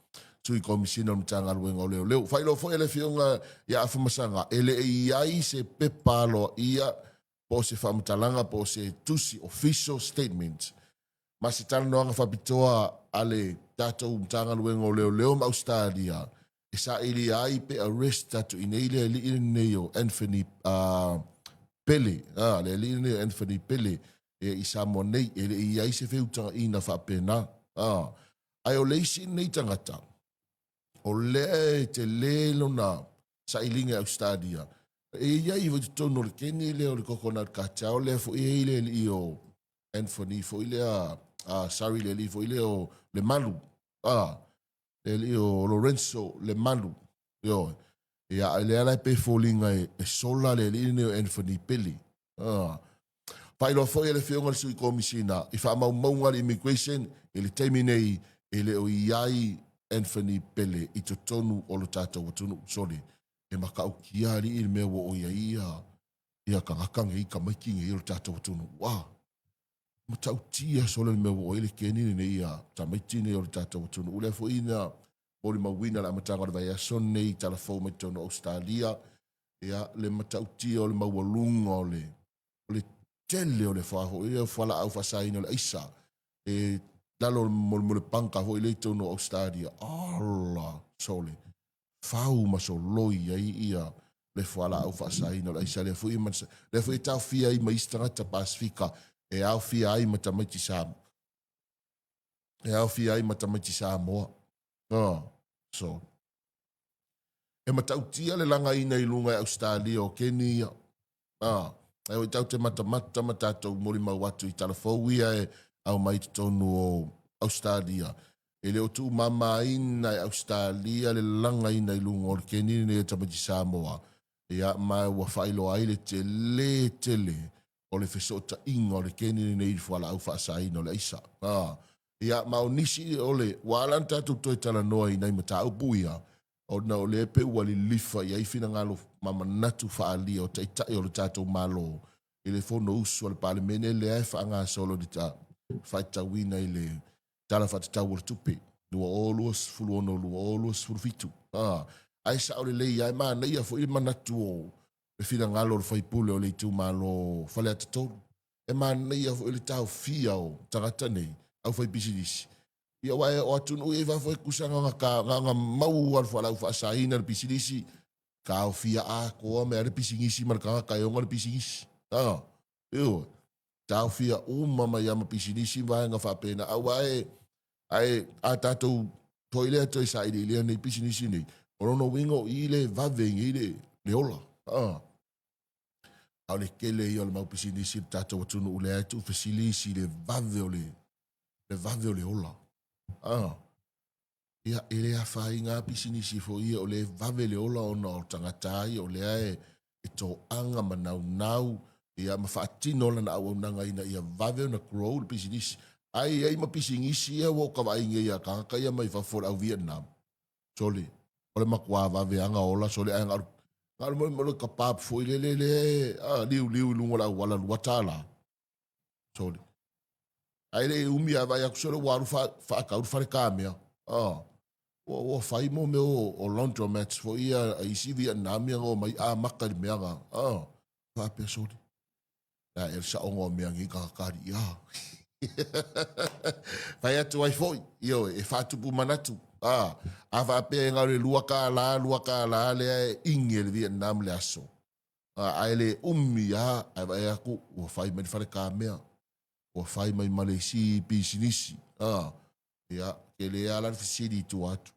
Sui Komisina o le Matagaluega o Leoleo. Faailoa foi e le Afioga ia Afamasaga, e le i ai se pepa aloaia po o se faamatalaga po o se tusi, official statement, ma se talanoaga faapitoa a le tatou Matagaluega o Leoleo ma Ausetalia. E sailia ai pe arrest atu i nei le alii lenei o Anthony Pele, le alii lenei o Anthony Pele i Samoa nei, e le i i ai se feutagaina faapena. Ae o le isi lenei tagata, o lea e tele lona sailiga i Ausetalia, e i ai foi i totonu o le keni lea o le Coconut Cartel lea foi e i ai le alii o Anthony foi lea, sorry le alii foi lea o Lemalu, le alii o Lorenzo Lemalu, ioe. Ia, a lea la e pei e foliga e sola le alii lenei o Anthony Pele. Faailoa foi e le Afioga i le Sui Komisina i faamaumauga a le Immigration i le taimi nei e le o i ai Anthony Pele i totonu o lo tatou atunuu. Sole, e matautia alii le mea ua oo i ai ia tagata nei, tamaiti nei o le tatou atunuu. Ua matautia sole le mea ua oo i ai le keni lenei ia tamaiti nei o le tatou atunuu. Lea foi na molimauina i le amataga o le vaiaso lenei i tala fou mai totonu o Ausetalia, ia, le matautia o le maualuga o le, o le tele o le foi lea fualaau faasaina o le aisa e lalo o le mo le panka foi lea i totonu o Ausetalia. Ala, sole, fau ma soloi ai ia le fualaau faasaina o le aisa lea foi, lea foi e taofia ai ma isi tagata Pasefika e aofia ai ma tamaiti Samoa. E aofia ai ma tamaiti Samoa. So, e matautia le lagaina i luga e Ausetalia o keni ia. E oi tatou te matamata ma tatou molimau atu i tala fou ia e aumai i totonu o Ausetalia. E le o tuumamaina e Ausetalia le lagaina i luga o le keni lenei o tamaiti Samoa. Ia, ma ua faailoa ai le tele tele o le fesootaiga o le keni lenei i le fualaau faasaina o le aisa. Ia, ma o nisi o le, ua ala ona tatou toe talanoa i nai mataupu ia, ona o lea pei ua lilifa i ai finagalo ma manatu faaalia o taitai o le tatou Malo i le Fonousu a le Palemene lea e faagasolo i le faitauina i le Tala Faatatau o le Tupe 2026/2027. Ae sao lelei lava, e manaia foi le manatu o le finagalo o le sui usufono o le itumalo o Faleata 3. E manaia foi le taofia o tagata nei, aufaipisinisi, ia aua o atunuu ia i fafo e tusa na ona mau lava o le fualaau faasaina le pisinisi, taofia atoa mai lava le pisinisi ma le tagata e ona le pisinisi. Ioe, taofia uma mai lava ma pisinisi ma vaega faapena, aua e, ae a tatou foi lea toe sailiilia nei pisinisi nei, o lona uiga o i le vave ai nei le ola. A o le tele ia o le mau pisinisi i le tatou atunuu lea e tuufesili isi i le vave o le, le vave o le ola. Ia, e le afaina lava pisinisi foi ia o lea e vave le ola ona o tagata ia o lea e toaga ma naunau ia ma faatino lana auaunaga ina ia vave ona grow le pisinisi. Ae i ai ma pisinisi ia ua ou vaai nei ia tagata ia mai fafo o le au Vietnam. Sole, o le matua vave lava ona ola sole ae na o le mo le kebab foi lele lea liuliu i luga o le auala $2. Sole. Ae le i umi a vaai atu sole ua alu faatau le fale kamea. Ua fai mo mea o laundromats foi ia a isi Vietnam ia na omai amata i le mea na. Faapea sole. La e le saoga o mea nei tagata alii. Fai atu ai foi, ioe, e faatupu manatu. A faapea e na o le $2, $2 lea e igi e le Vietnam le aso. Ae le umi lava, ae vaai atu ua fai mai le fale kamea, ua fai mai ma le isi pisinisi. Ia, tele lava la le fesili i tua atu.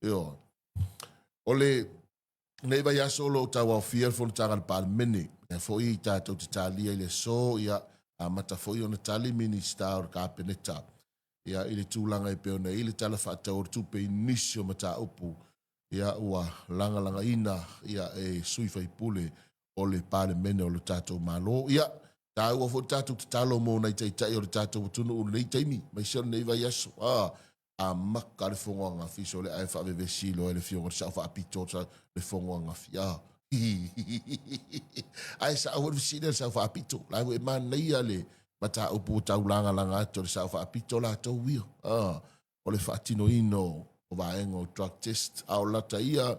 Ioe. O le nei vaiaso o lo o tauaofia le fonotaga a le Palemene, lea foi tatou te talia i le aso, ia, amata foi ona tali Minisita o le Kapeneta ia, i le tulaga e pei ona i ai le Tala Faatatau o le Tupe i nisi o mataupu ia, ua lagalagaina ia, e sui faipule o le Palemene o le tatou Malo. Ia, taua foi le tatou tatalo mo nai taitai o le tatou atunuu i lenei taimi, aemaise o lenei vaiaso. Amata le fono ananafi sole ae faavevesi loa e le Afioga i le Sao Faapito le fono ananafi. Ae sao foi le fesili a le Sao Faapito, la e manaia le mataupu ua taulagalaga atu e le Sao Faapito latou ia. O le faatinoina o vaega o drug test, a o lata ia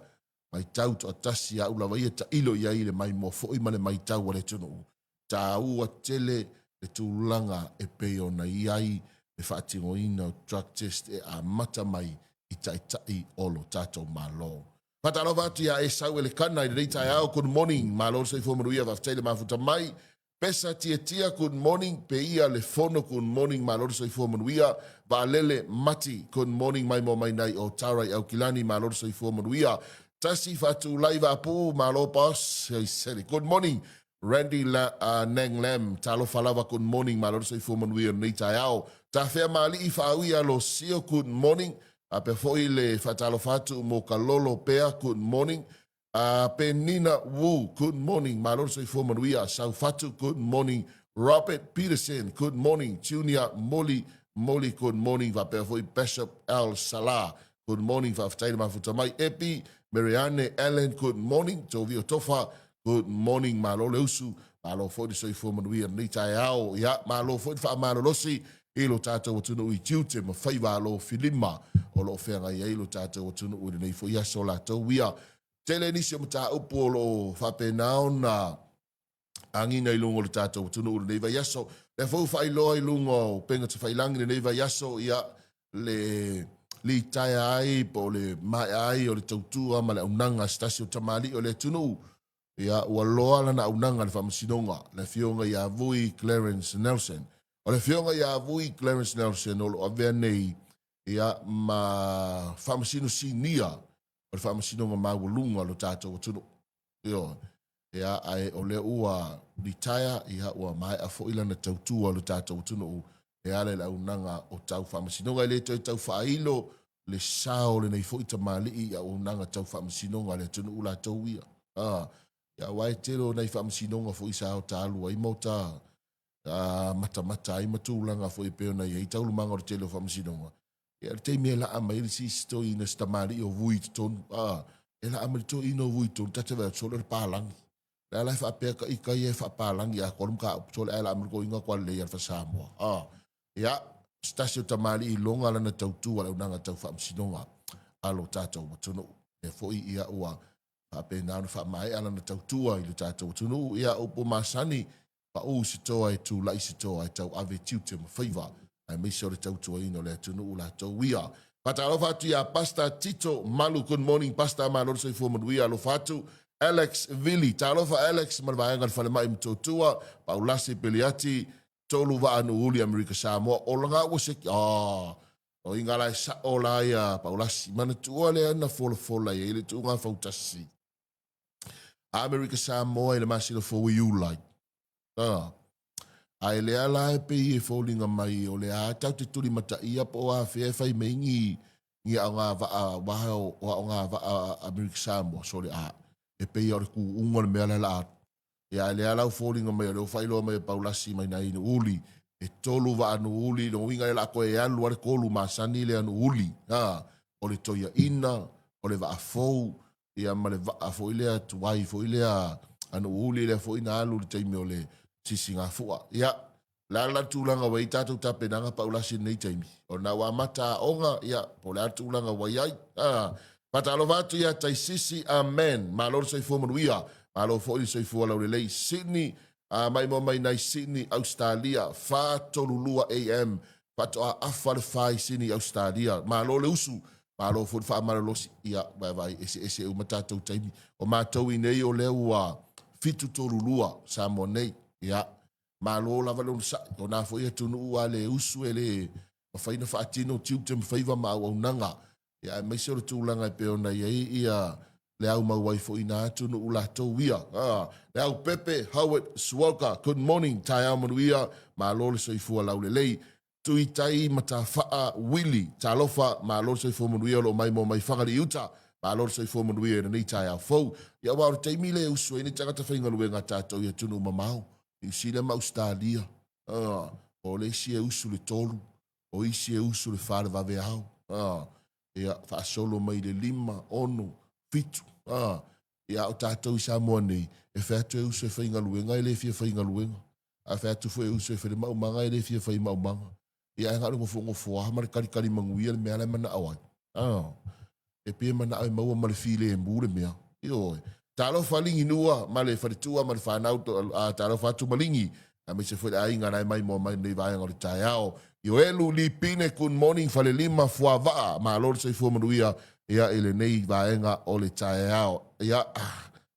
matau toatasi a au lava ia tailo i ai i le maimoa foi ma le matau a le atunuu. Taua tele le tulaga e pei ona i ai le faatinoina o drug test e amata mai i Taitai o lo tatou Malo. Faatalofa atu ia Esau Elekana i lenei taeao, good morning, malo le soifua manuia, faafetai le mafuta mai. Pesa Tiatia, good morning, Peia Le Fono, good morning, malo le soifua manuia. Vaalele Mati, good morning, maimoa mai nai o Tara i Aukilani, malo le soifua manuia. Tasi Faatulai Vaapuu, malo boss, good morning. Randy La, Nang Lam, talofa lava, good morning, malo le soifua manuia i lenei taeao. Tafea Maali'i Faauia Losio, good morning. Faapea foi le faatalofa atu mo Kalolo Pea, good morning. Penina Wu, good morning, malo le soifua manuia. Saufatu, good morning. Robert Peterson, good morning. Junior Moli Moli, good morning. Faapea foi Bishop Al Salah, Good morning, faafetai le mafuta mai. Epi, Marianne, Ellen, good morning. Tovio Tofa, good morning. Malo le usu, malo foi le soifua manuia lenei taeao. Ia, malo foi le faamalolosi i lo tatou atunuu i tiute ma faiva alofilima o lo o feagai ai lo tatou atunuu i lenei foi aso latou ia. Tele nisi o mataupu o lo o faapena ona agiga i luga o le tatou atunuu i lenei vaiaso. Lea foi ua faailoa i luga o upega tafailangi i lenei vaiaso, ia, le litaea ai po o le maea ai o le tautua ma le aunaga a se tasi o tamalii o le atunuu. Ia, ua loa lana aunaga i le Faamasinoga, le Afioga ia Vui Clarence Nelson. O le Afioga ia Vui Clarence Nelson o lo o avea nei ia, ma Faamasino Sinia o le Faamasinoga Maualuga o lo tatou atunuu. Ioe. Ia, ae o lea ua retire, ia, ua maea foi lana tautua i lo tatou atunuu e ala i le auaunaga o tau faamasinoga. E le toe tau faailo le sao o lenei foi tamalii i auaunaga tau faamasinoga a le atunuu latou ia. A, ia, aua e tele o nai faamasinoga foi sa ota alu ai ma ota matamata ai ma tulaga foi e pei ona i ai taualumaga o le tele o faamasinoga. Ia, le taimi e laa mai ai le isi toeaina, si tamalii o Vui i totonu, a, e laa mai le toeaina o Vui i totonu, ta te vaai atu sole o le palagi. Le ala e faapea ka ika ia e faapalagi atoa le mataupu sole ae laa mai le toeaina atoa lelei lava le faa-Samoa. A, ia, se tasi o tamalii iloga lana tautua i le auaunaga tau faamasinoga a lo tatou atunuu. Lea foi ia ua faapena ona faamaea lana tautua i lo tatou atunuu. Ia, upu masani, Pau se toa e tulai se toa e tauave tiute ma faiva, aemaise o le tautuaina o le atunuu latou ia. Faatalofa atu ia Pastor Tito Malu, good morning Pastor, malo le soifua manuia, alofa atu. Alex Vili, talofa Alex ma le vaega o le falemai Motootua, Paulasi Peliati, Tolu Vaa Nuuuli Amerika Samoa, olaga ua se ah, o inga la e sao la ia Paulasi, manatua lea na folafola i ai le tuuga fautasi. Amerika Samoa i le masina fou i Iulai. A. Ae lea la e pei e foliga mai o le a tatou te tulimataia po o afea e fai mai ni ni aogavaa aua o aogavaa Amerika Samoa sole a e pei o le kūuga o le mea la la atu. Ia ae lea la ua foliga mai o lea ua faailoa mai e Paulasi mai nai Nuuuli e tolu vaa Nuuuli, lona uiga lea o le a toe alu lava le tolu masani lea Nuuuli, a, o le toiaina, o le vaa fou, ia ma le vaa foi lea tuai foi lea a Nuuuli lea foi na alu i le taimi o le sisigafua. Ia, o le a la le tulaga ua i ai tatou tapenaga Paulasi i lenei taimi? Ona ua amata aoga, ia, po o le a le tulaga ua i ai? A, faatalofa atu ia Taisisi, amen. Malo le soifua manuia, malo foi le soifua laulelei. Sydney, a, maimoa mai nai Sydney, Ausetalia, 4:32 AM, faatoa afa le fa i Sydney, Ausetalia. Malo le usu, malo foi le faamalolosi. Ia, vaevae, eseese uma tatou taimi. O matou i nei o lea ua 7:32 Samoa nei. Ia, malo lava le onosai. O na foi atunuu a le usu e le mafai ona faatino tiute ma faiva ma auaunaga. Ia, aemaise o le tulaga e pei ona i ai ia le au mau ai foi i na atunuu latou ia. Ah, le au pepe, Howard Suoka, good morning, taeao manuia, malo le soifua laulelei. Tuitai Matafaa Willie, talofa, malo le soifua manuia o lo o maimoa mai Fagalii Uta, malo le soifua manuia i lenei taeao fou. Ia aua o le taimi lea e usu ai ni tagata faigaluega a tatou i atunuu mamao, Niu Sila ma Ausetalia, ah, o le isi e usu i le 3, o isi e usu i le 4 le vaveao, ah, ia, faasolo mai i le 5, 6, 7, ah, ia a o tatou i Samoa nei, e fai atu e usu e faigaluega e le fia faigaluega. A fai atu foi e usu e fai le maumaga e le fia fai maumaga. Ia ae na o le nofonofo lava ma le kalikali manuia le mea la e manao ai. Ah. E pei e manao e maua ma le filemu le mea. Ioe. Talofa Liginua ma le faletua ma le fanau, talofa atu Maligi, aemaise foi le aiga la e maimoa mai lenei vaega o le taeao. Ioelu Lipine, good morning Falelima Fuavaa, malo le soifua manuia ia i lenei vaega o le taeao. Ia,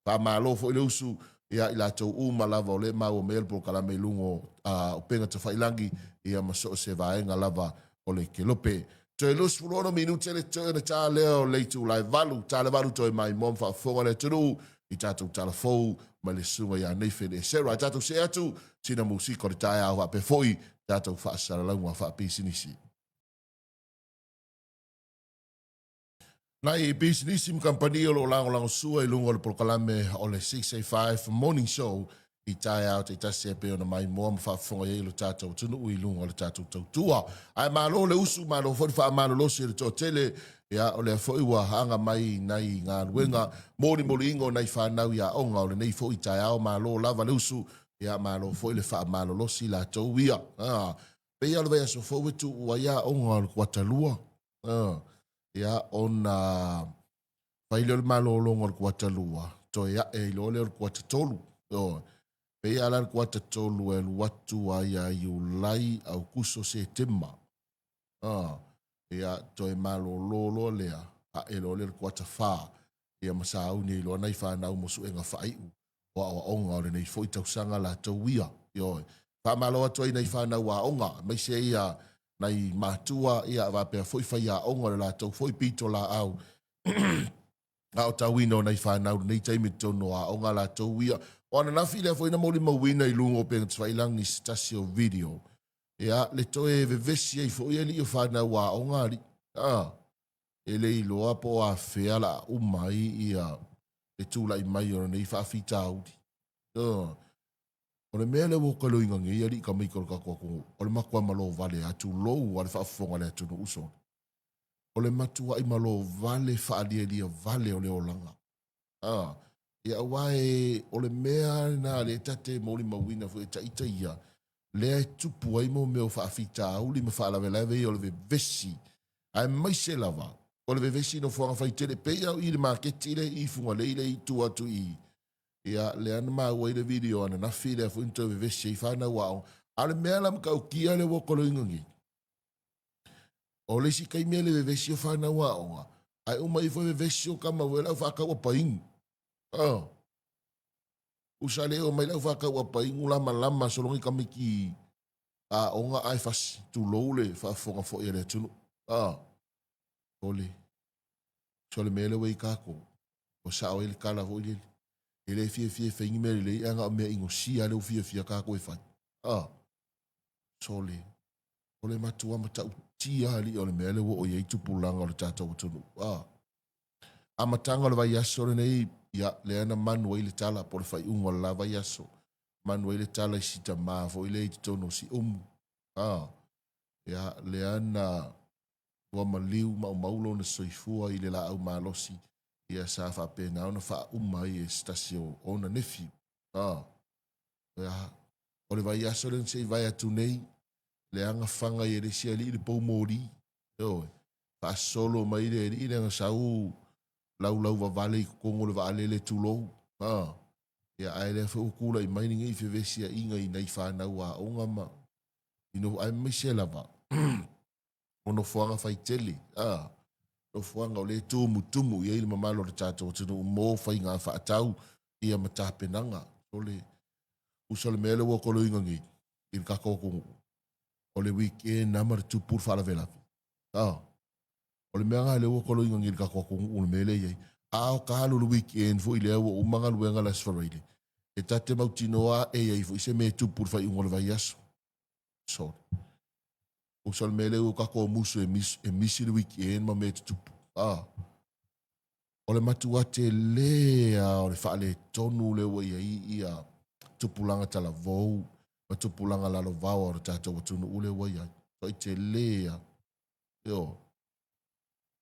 faamalo foi le usu ia i latou uma lava o lea e maua mai ai le polokalame i luga o upega tafailagi ia ma so o se vaega lava o le kelope. Toe 26 minute le totoe ona ta lea o le itula e 8, ta le 8 toe maimoa ma faafofoga le atunuu i tatou tala fou mai le susuga ia Nathan Esera. Ae tatou see atu sina musika o le taeao faapea foi tatou faasalalauga faapisinisi. Nai pisinisi ma kamupani o lo o lagolagosua i luga o le polokalame o le 685 Morning Show i taeao taitasi e pei ona maimoa ma faafofoga i ai lo tatou atunuu i luga o le tatou tautua. Ae malo le usu, malo foi le faamalolosi e le toatele, ia o lea foi ua aga mai nai galuega molimoliina o nai fanau i aoga o lenei foi taeao. Malo lava le usu, ia malo foi le faamalolosi latou ia. Ah, pei lava o le vaiaso fou e tuu ai aoga o le kuatalua. Ia, ona fai lea o le malologa o le kuatalua, toe ae ai loa lea o le kuatatolu. Ioe. Pei lava la le kuatatolu e alu atu ai ia Iulai, Aokuso, Setema. Ia, toe malolo loa lea, ae loa lea o le kuatafā, ia ma sauni ai loa nai fanau mo suega faaiu o aoaoga o lenei foi tausaga latou ia. Ioe. Faamalo atu ai nai fanau aoga, aemaise ia nai matua, ia faapea foi faiaoga o le latou foi pitolaau aotauina o nai fanau i lenei taimi i totonu o aoga latou ia. O ananafi lea foi na molimauina i luga o upega tafailagi i se tasi o video, ia, le toe vevesi ai foi alii o fanau aoga alii. Ah, e le iloa po o afea la a uma ai ia le tulai mai o lenei faafitauli. O le mea lea ua kaloina nei alii tamaiti o le tatou atunuu, o le matua malo vale lava, tulou lava le faafofoga a le atunuu sole. O le matuai malo vale faalialia vale o le olaga. A, ia aua e, o le mea lena lea ta te molimauina foi e taita ia, lea e tupu ai mo mea o faafitauli ma faalavelave ia o le vevesi, aemaise lava o le vevesi i nofoaga faitele, pei lava o i le maketi lea i Fugalei lea i tua atu i ia lea na maua ai le video ananafi lea foi na toe vevesi ai fanau aoga. A o le mea la matautia lea ua koloina nei, o le isi taimi e le vevesi o fanau aoga, ae uma ifo e vevesi o tama foi le au faatau apainu. Oh. Usa le o mai le au faatau apainu lamalama sologa i tamaiti aoga ae fasi, tulou le faafofoga foi a le atunuu. Ah. Ole. So le mea lea ua i tatou, ua sao ai le tala foi lele. E le fiafia e fai ni mea lelei, ae na o mea inosia lea ua fiafia tatou e fai. Ah. Sole. O le matua matautia alii o le mea lea ua oo i ai tupulaga o le tatou atunuu. Ah. Amataga o le vaiaso lenei, ia, lea na manu ai le tala, po o le faaiuga o le la vaiaso. Manu ai le tala i si tamā foi lea i totonu o Siumu. Ah. Ia, lea na ua maliu maumau lona soifua i le laau malosi, ia sa faapena ona faauma ai e se tasi o ona nephew. Ah. Ia, o le vaiaso lea na se i vae atu nei, leaga faga i e le isi alii le pou moli. Ioe. Faasolo mai le alii lea na sau laulau vavale i totonu o le vaalele tulou. Ha. Ia, ae lea foi ua tulai mai lenei fevesiaiga i nai fanau aoga ma i no, aemaise lava o nofoaga faitele, a, nofoaga o lea e tumutumu i ai le mamalu o le tatou atunuu mo faiga faatau ia ma tapenaga. O le usa o le mea lea ua koloina nei i le tatou atunuu, o le weekend lava ma le tupu le faalavelave. A, o le mea lena lea ua koloina nei i le tatou atunuu le mea lea e i ai. A o ka alu le weekend foi lea ua uma galuega le Aso Faraile, e ta te mautinoa e i ai foi se mea e tupu i le faaiuga o le vaiaso. Sorry. Usa le mea lea ua tatou musu e misi, e misi le weekend ma mea e tutupu. Ah. O le matua tele lava o le faaletonu lea ua i ai ia tupulaga talavou ma tupulaga lalovaoa o le tatou atunuu lea ua i ai. Toai tele lava. Ioe.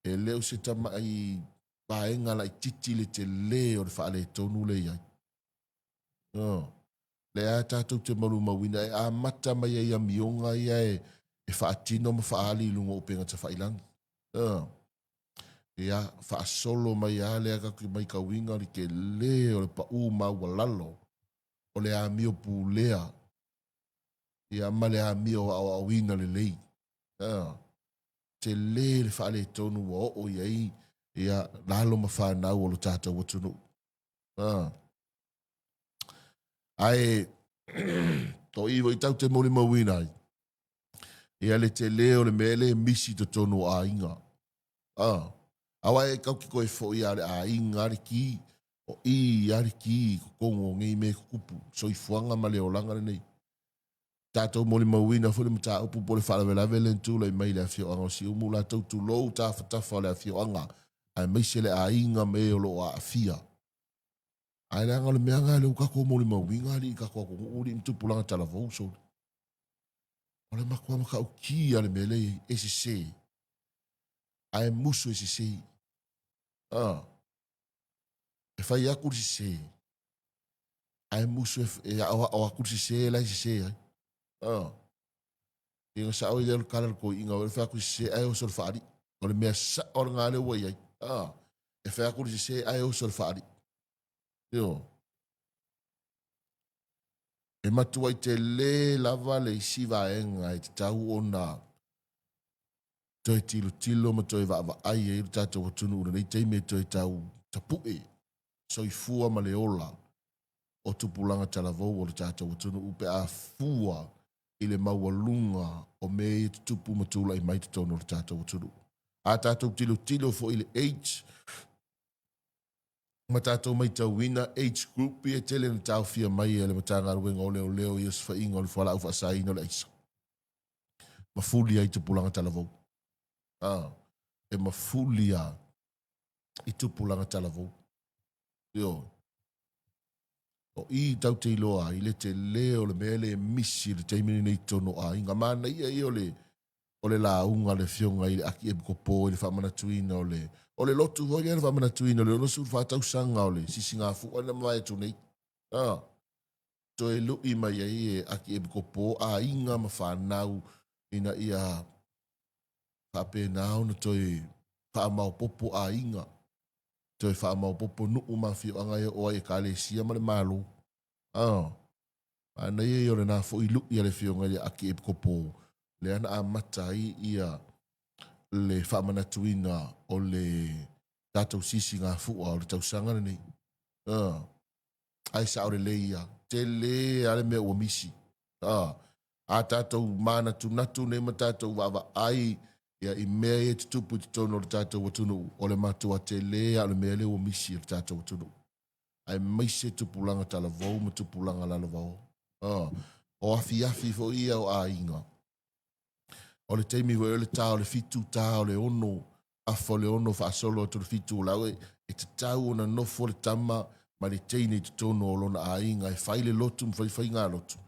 E le o se tamai vaega laitiiti le tele o le faaletonu lea e i ai. Ioe. Lea tatou te malumauina e amata mai ai amioga ia e faatino ma faaali i luga o upega tafailagi. Ioe. Ia, faasolo mai lava lea tatou te matauina le tele o le pau maualalo o le amio pulea, ia, ma le amio aoaoina lelei. Tele le faaletonu ua oo i ai ia lalo ma fanau o lo tatou atunuu. Ae o i foi tatou te molimauina ai ia le tele o le mea lea e misi i totonu o aiga. Aua e tatou te toe foi lava o le aiga lava le ki, o i lava le ki i totonu o nei mea e tutupu, soifuaga ma le olaga lenei. Tatou molimauina foi le mataupu po o le faalavelave lea na tulai mai i le afioaga o Siumu, latou tulou tafatafa o le afioaga aemaise le aiga ma e o lo o aafia. Ae leaga o le mea lena lea ua tatou molimauina alii i tatou atunuu alii ma tupulaga talavou sole. O le matua matautia le mea lea i ai, e sese. Ae musu e sese. Ah. E fai atu le sese. Ae musu e aoao atu le sese la e sese ai. Ah. Ina sao i lea o le tala a le toeaina, o le fai atu le sese ae oso le faalii. O le mea sao lena lea ua i ai. Ah. E fai atu le sese ae oso le faalii. Io. E matuai tele lava le isi vaega e tatau ona toe tilotilo ma toe vaavaai ai lo tatou atunuu i lenei taimi e toe tau tapue soifua ma le ola o tupulaga talavou o le tatou atunuu pe a fua i le maualuga o mea ia tutupu ma tulai mai totonu o le tatou atunuu. A tatou tilotilo foi i le age ma tatou matauina age group ia e tele na taofia mai e le Matagaluega o Leoleo i osofaiga o le fualaau faasaina o le aisa. Mafuli ai tupulaga talavou. Ah, e mafuli a i tupulaga talavou. Ioe. O i tau te iloa ai le tele o le mea lea e misi i le taimi lenei i totonu o aiga. Manaia ia o le o le lauga a le Afioga i le Akiepikopo i le faamanatuina o le o le lotu foi lea na faamanatuina o le 64 tausaga o le sisigafua na mavae atu nei. Ah, toe lui mai ai e Akiepikopo aiga ma fanau ina ia faapena ona toe faamaopopo aiga, toe faamaopopo nuu ma afioaga e oo ai Ekalesia ma le Malo. Ah, manaia ia o lena foi lui a le Afioga i le Akiepikopo lea na amata ai ia le faamanatuina o le tatou sisigafua o le tausaga lenei. Ah, ae sao lelei ia, tele lava le mea ua misi. Ah, a tatou manatunatu nei ma tatou vaavaai ia i mea ia e tutupu i totonu o le tatou atunuu, o le matua tele lava o le mea lea ua misi i le tatou atunuu, aemaise tupulaga talavou ma tupulaga lalovao. Ah, o afiafi foi ia o aiga. O le taimi foi o le ta o le 7, ta o le 6, afa o le 6 faasolo atu le 7 o lau e tatau ona nofo le tama ma le teine i totonu o lona aiga e fai le lotu ma fai faigalotu.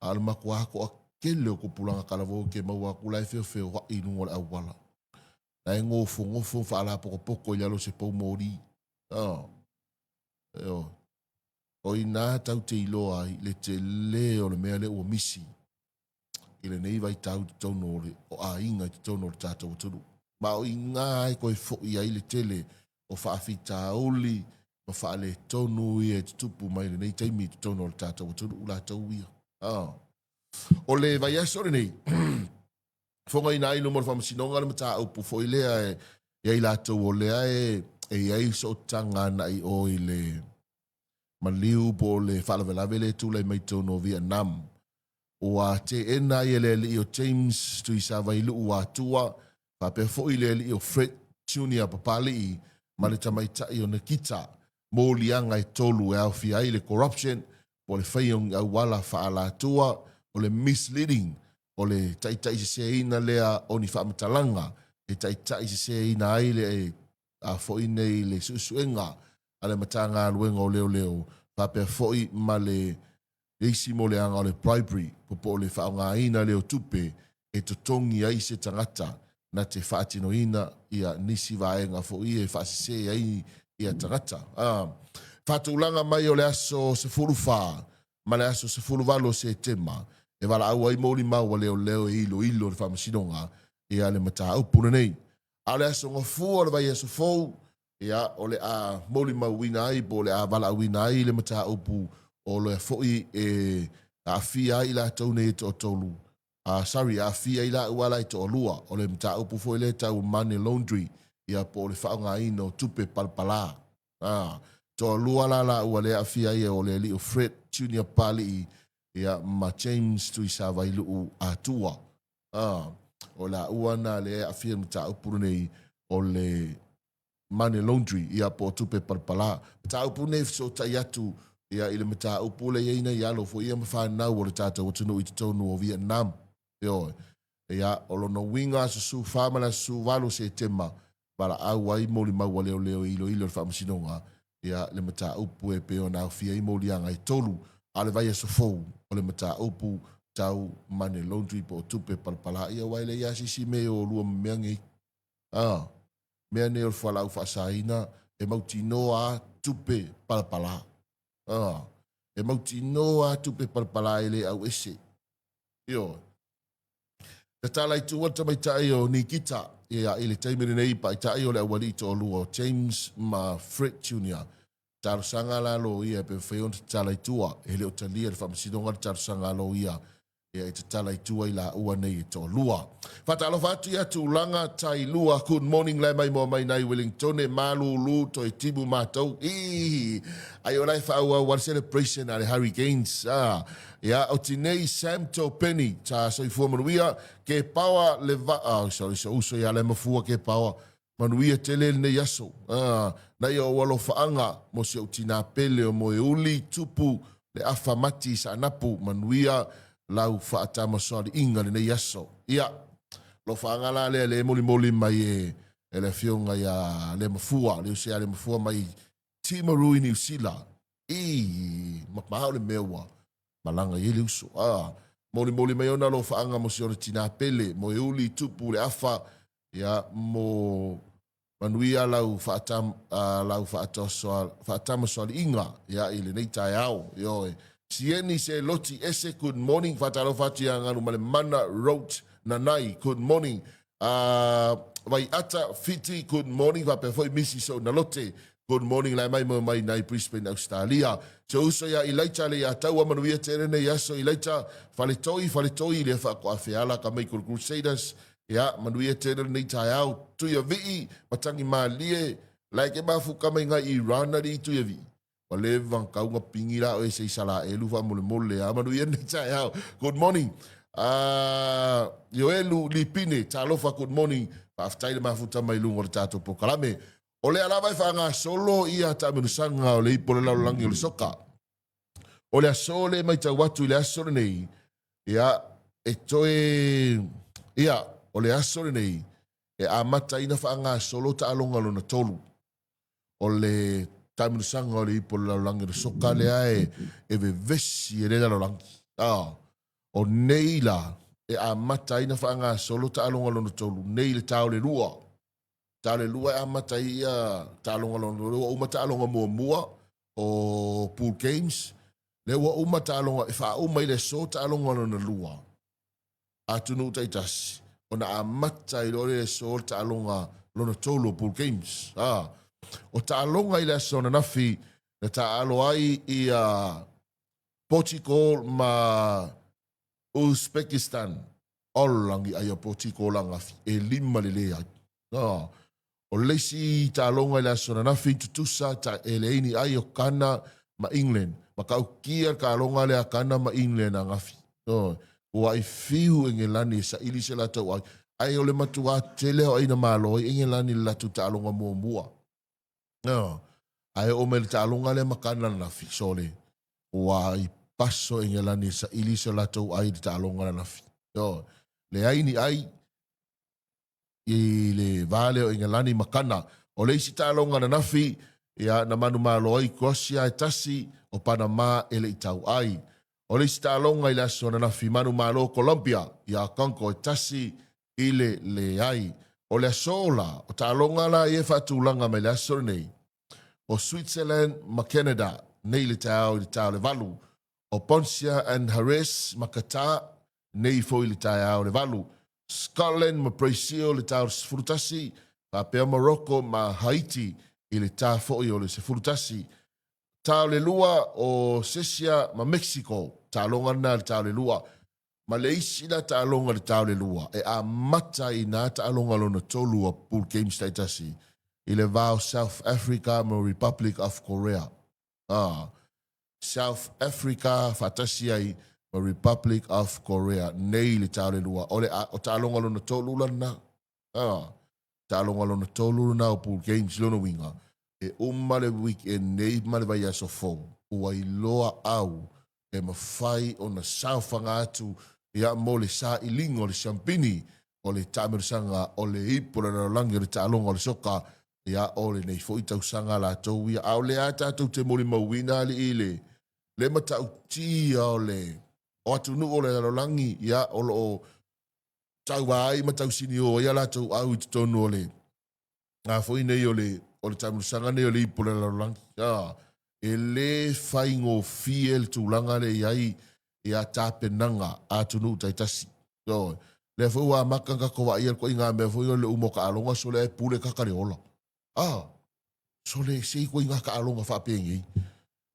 A o le matua toatele o tupulaga talavou e te maua atu la e feofeoai i luga o le auala. La e nofonofo ma faalapotopoto i lalo o se pou moli. Ioe. O i ina tatou te iloa ai le tele o le mea lea ua misi i lenei vaitau i totonu o le o aiga i totonu o le tatou atunuu. Ma o i ina e toe foi ai le tele o faafitauli ma faaletonu ia e tutupu mai lenei taimi i totonu o le tatou atunuu latou ia. Ah. O le vaiaso lenei, fogaina ai luma o le faamasinoga le mataupu foi lea e i ai latou o lea e i ai sootaga agai o i le maliu po o le faalavelave lea e tulai mai totonu o Vietnam. Ua teena ai e le alii o James Tuisavailuu Atua, faapea foi le alii o Fred Junior Papalii ma le tamaitai o Nikita moliaga e tolu e aofia ai le corruption po o le faia o ni auala faaalatua, o le misleading, o le taitaiseseina lea o ni faamatalaga e taitaiseseina ai le a foi nei le suesuega a le Matagaluega o Leoleo faapea foi ma le isi moleaga o le bribery po o le faaaogaina lea o tupe e totogi ai se tagata na te faatinoina ia nisi vaega foi e faasese ai ia tagata. Faatulaga mai o le aso 14 ma le aso 18 o Setema e valaau ai molimau a leoleo e iloilo le faamasinoga ia le mataupu lenei. A o le aso Gafua o le vaiaso fou, ia, o le a molimauina ai po o le a valaauina ai le mataupu o lea foi e aafia ai i latou nei e toatolu. Sorry, e aafia ai laua la e toalua, o le mataupu foi lea tau money laundry, ia po o le faaaogaina o tupe palapala. A, toalua la laua lea e aafia ai o le alii o Fred Junior Papalii, ia ma James Tuisavailuu Atua. A, o laua na lea e aafia i le mataupu lenei o le money laundry, ia po o tupe palapala. Mataupu nei e fesootai atu ia i le mataupu lea e i ai nai alo foi ia ma fanau o le tatou atunuu i totonu o Vietnam. Ioe. Ia, o lona uiga aso 14 ma le aso 18 o Setema, valaau ai molimau a leoleo e iloilo e le Faamasinoga ia le mataupu e pei ona aofia ai moliaga e tolu, a o le vaiaso fou o le mataupu tau money laundry po o tupe palapala. Ia aua e leai lava se isi mea e o lua ma mea nei. A, mea nei o le fualaau faasaina, e mautinoa a tupe palapala. A, e mautinoa a tupe palapala e le auese. Ioe. Tatala i tua le tamaitai o Nikita ia, i le taimi lenei paetai o le aualii toalua o James ma Fred Jr. Talosaga la loia pe mafai ona tatala i tua. E le o talia le faamasinoga le talosaga a loia ia e tatala i tua i laua nei e toalua. Faatalofa atu ia Tulaga Tailua, good morning lae mai moa mai nai Wellingtone, malulu toe timu matou. Ii, ai o lae faaauau a le celebration a le Hurricanes. Ah, ia, o tinei Sam Topeni, ta soifua manuia, ke paoa le va, oh, sorry, so uso ia le mafua ke paoa. Manuia tele lenei aso. Ah, na ia ou alofaaga mo si ou tinā pele o Moeuli, Tupu, le afa mati i Saanapu, manuia lau faatamasoaliiga lenei aso. Ia, alofaaga la lea le molimoli mai e, e le afioga ia Lemafua, le uso ia Lemafua mai Timaru i Niu Sila. I, ma o le mea ua malaga i ai le uso. Ah, molimoli mai ona alofaaga mo si ona tinā pele, Moeuli, Tupu, le afa, Ia, mo manuia lau faatam, lau faatosoa, faatamasoaliiga, ia, i lenei taeao. Ioe. Sieni se loti ese, good morning, faatalofa atu ia Galumalemana Roach Nanai, good morning. Vaiata Fiti, good morning, faapea foi Misi Sounalote, good morning, lae mai moe mai nai Brisbane, Australia. Se uso ia Ilaita le ia taua manuia tele nei aso Ilaita, Faletoi, Faletoi, lea faakoafeala ka mai Crusaders, Ia, manuia tele lenei taeao. Tuiavii, Matangimalie, lae ke mafuka mai ngai Iran alii Tuiavii. Ua leva na kau na pingi la oe se Isalaelu faamolemole a manuia lenei taeao. Good morning. Ioelu Lipine, talofa good morning. Faafetai le mafuta mai luga o le tatou polokalame. O lea lava e faagasolo ia taamilosaga o le ipu o le lalolagi o le soka. O le aso le matau atu i le aso lenei, ia, e toe, ia, o le aso lenei, e amata ai na faagasolo taaloga lona tolu. O le taamilosaga o le ipu o le lalolagi o le soka lea e, e vevesi e le lalolagi. Ah, o nei la, e amata ai na faagasolo taaloga lona tolu, nei le ta o le lua. Ta o le lua e amata ai ia taaloga lona lua, ua uma taaloga muamua o Pool Games, lea ua uma taaloga, e faauma i le aso taaloga lona lua, atunuu taitasi, ona amata ai loa le aso le taaloga lona tolu o Pool Games. Ah, o taaloga i le aso ananafi na taaalo ai ia Portugal ma Uzbekistan. Olangi ai o Portugal angafi, e lima le leai. Ah, O le isi taaloga i le aso ananafi, tutusa ta e leai ni ai o Kana ma England. Matautia le taaloga lea a Kana ma England angafi. Ioe. Ua ai fiu Engelani e saili se latou ai. Ae o le matuā tele o aina malo ai Engelani i le latou taaloga muamua. Ioe. Ae oo mai le taaloga lea ma Kana ananafi, sole, ua ai paso Engelani e saili se latou ai i le taaloga ananafi. Ioe. Leai ni ai, i le va lea o Ingelani ma Kana. O le isi taaloga ananafi, ia, na manumalo ai Croatia e tasi, o Panama e le i tau ai. O le isi taaloga i le aso ananafi, manumalo Colombia iā Congo e tasi i le leai. O le aso la, o taaloga la ia e faatulaga mai le aso lenei, o Switzerland ma Canada nei i le taeao i le ta o le valu, o Bosnia and Herzegovina ma Qatar nei foi i le taeao i le valu, Scotland ma Brazil i le ta o le 11, faapea Morocco ma Haiti i le ta foi o le 11. Ta o le lua o Sesia ma Mexico, taaloga lena i le ta o le lua. Ma le isi la taaloga i le ta o le 2, e amata i na taaloga lona 3 o pool games taitasi i le va o South Africa ma Republic of Korea. Ah, South Africa faatasi ai ma Republic of Korea nei i le ta o le 2. O le o taaloga lona 3 lana. Ah, taaloga lona 3 lana o pool games lona uiga. E uma le weekend nei ma le vaiaso fou, ua iloa au e mafai ona saofaga atu ia mo le sailiga o le siampini o le taamilosaga o le ipu o le lalolagi o le taaloga o le soka ia o lenei foi tausaga latou ia. A o lea tatou te molimauina alii le le matautia o le o atunuu o le lalolagi ia o lo o tauva ai ma tausinio ai a latou au i totonu o le a foi nei o le o le taamilosaga nei o le ipu o le lalolagi. A, e le faigofie le tulaga lea i ai ia tapenaga a atunuu taitasi. Ioe. Lea foi ua amata ona tatou vaaia le ituaiga mea foi o le uma o taaloga sole ae pule kaka le ola. A, sole se ituaiga taaloga faapenei.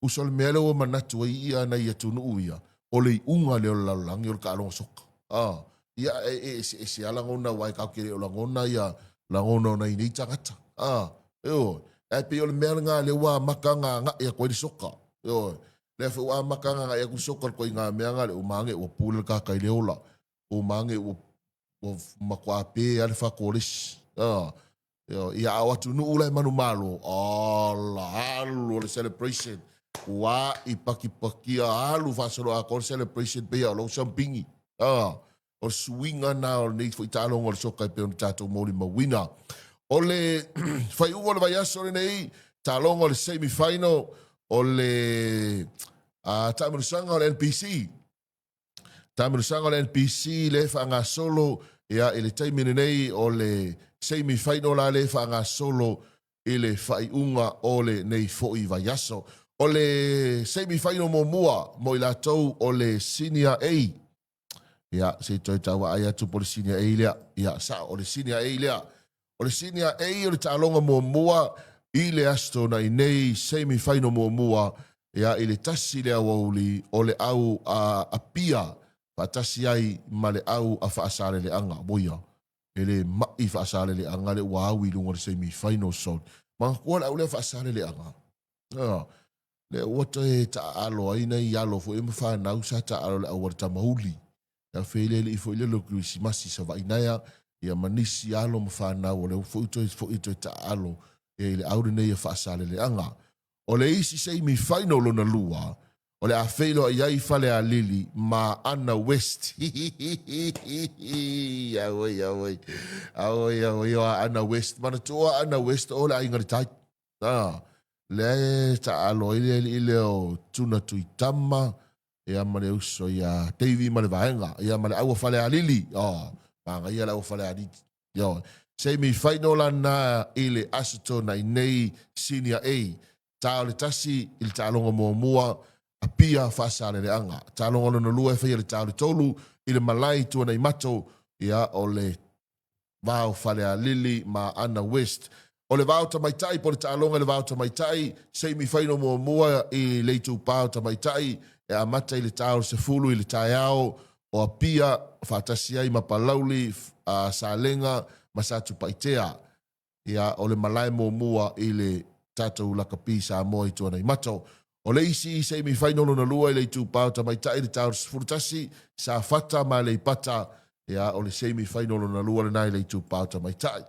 Uso o le mea lea ua manatu ai ia nai atunuu ia, o le iuga lea o le lalolagi o le taaloga soka. A, ia e eseese lava lagona aua e tatou te le o lagona ia lagona o nai nei tagata. A, ioe. Ae pei o le mea lena lea ua amata ona agai atu ai le soka. Ioe. Lea foi ua amata ona agai atu le soka i le ituaiga mea lena le uma ane ua pule le tagata i le ola. Uma ane ua ua matua pe lava le fatu o le isi. A, Ia, a o atunuu la e manumalo, ala, alu o le celebration. Ua i pakipakia, alu faasolo atoa le celebration pei o lou siampini. Ah, o le suiga na o lenei foi taaloga o le soka e pei ona tatou molimauina. O le faaiuga o le vaiaso lenei, taaloga o le semi final o le taamilosaga o le NPC. Taamilosaga o le NPC le faagasolo ia i le taimi lenei o le semi final la le faagasolo i le faaiuga o lenei foi vaiaso. O le semi final muamua mo i latou o le Senior A. Ia, se i toe tauvaai atu po o le Senior A lea. Ia, sao, o le Senior A lea. O le Senior A o le taaloga muamua i le Aso Toonai nei, semi final muamua, ia, i le 1 le aoauli o le au a Apia faatasi ai ma le au a Faasaleleaga. Moia, e le ma'i Faasaleleaga le ua au i luga o le semi final so manatua le au lea Faasaleleaga. Ia, lea ua toe taaalo ai nai alo foi ma fanau sa taaalo le au a le Tamauli. Ia feileilei foi le Kerisimasi Savaii naea, ia ma nisi alo ma fanau o lea foi toe foi toe taaalo ia i le au lenei a Faasaleleaga. O le isi semi final lona lua, o le a feiloai ai Falealili ma Aana West. Hihihihihi, auoi, auoi, auoi, auoi, o Aana West. Manatua Aana West o le aiga le tai. Ah, lea e taaalo ai le alii lea o Tuna Tuitama, ia ma le uso ia Davy ma le vaega, ia ma le aua Falealili. Oh, manaia le aua Falealili. Ioe. Semi final lana i le Aso Toonai nei, Senior A. Ta o le 1 i le taaloga muamua, Apia Faasaleleaga. Taaloga lona 2 e faia le ta o le 3 i le malae i Tuanaimato, ia o le va o Falealili ma Aana West. O le va o tamaitai po o le taaloga i le va o tamaitai, semi final muamua i le itupa o tamaitai e amata i le ta o le 10 i le taeao o Apia faatasi ai ma Palauli, Salega ma Satupaitea. Ia, o le malae muamua i le tatou lakapi Samoa i Tuanaimato. O le isi semi final lona lua i le itupa o tamaitai i le ta o le 11, Safata ma Aleipata. Ia, o le semi final lona lua lena i le itupa o tamaitai.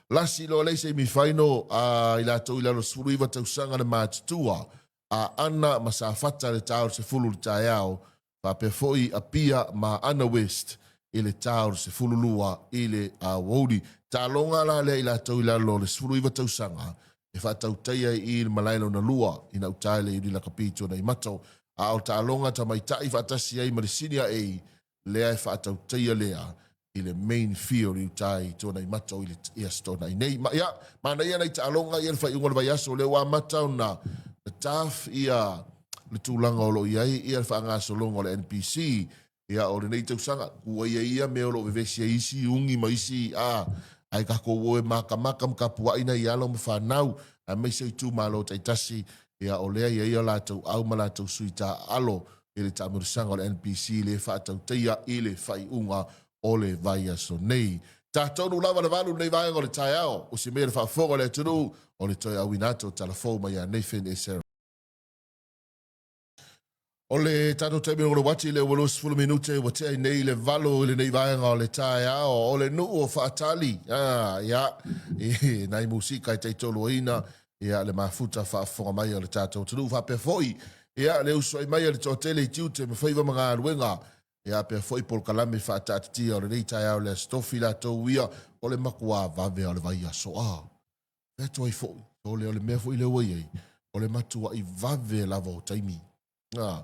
Lasi loa le semi final a i latou i lalo 19 tausaga le matutua, Aana ma Safata i le ta o le 10 i le taeao, faapea foi Apia ma Aana West i le ta o le 12 i le aoauli. Taaloga la lea i latou i lalo o le 19 tausaga e faatautaia i le malae lona lua ina uta i le Iuli Lakapi i Tuanaimato, a o taaloga tamaitai faatasi ai ma le Senior A lea e faatautaia lea i le main field i uta i Tuanaimato i le i Aso Toonai nei. Ma, ia, manaia nai taaloga ia le faaiuga o le vaiaso, lea ua amata ona taf ia le tulaga o lo o i ai ia le faagasologa o le NPC ia o lenei tausaga, ua ia ia mea o lo o vevesi ai isi ugi ma isi a ae tatou o e makamaka ma tapuai nai alo ma fanau aemaise o itumalo taitasi ia o lea e i ai o latou au ma latou sui taaalo. i le taamilosaga o le NPC lea e faatautaia i le faaiuga o le vaiaso nei. Tatonu lava le 8 lenei vaega o le taeao, o se mea le faafofoga o le atunuu o le toe auina atu o tala fou mai ia Nathan Esera. O le tatou taimi o le uati lea ua 20 minute ua tea nei le 8 i lenei vaega o le taeao o le nuu o Faatali. Ah, ia, i nai musika e taitoluaina ia le mafuta faafofoga mai o le tatou atunuu faapea foi ia le usoai mai a le toatele i tiute ma faiva ma galuega ia pea foi polokalame faataatitia o lenei taeao le Aso Tofi latou ia o le matua vave o le vaiaso a fai atu ai foi o le mea foi lea ua i ai o le matuai vave lava o taimi a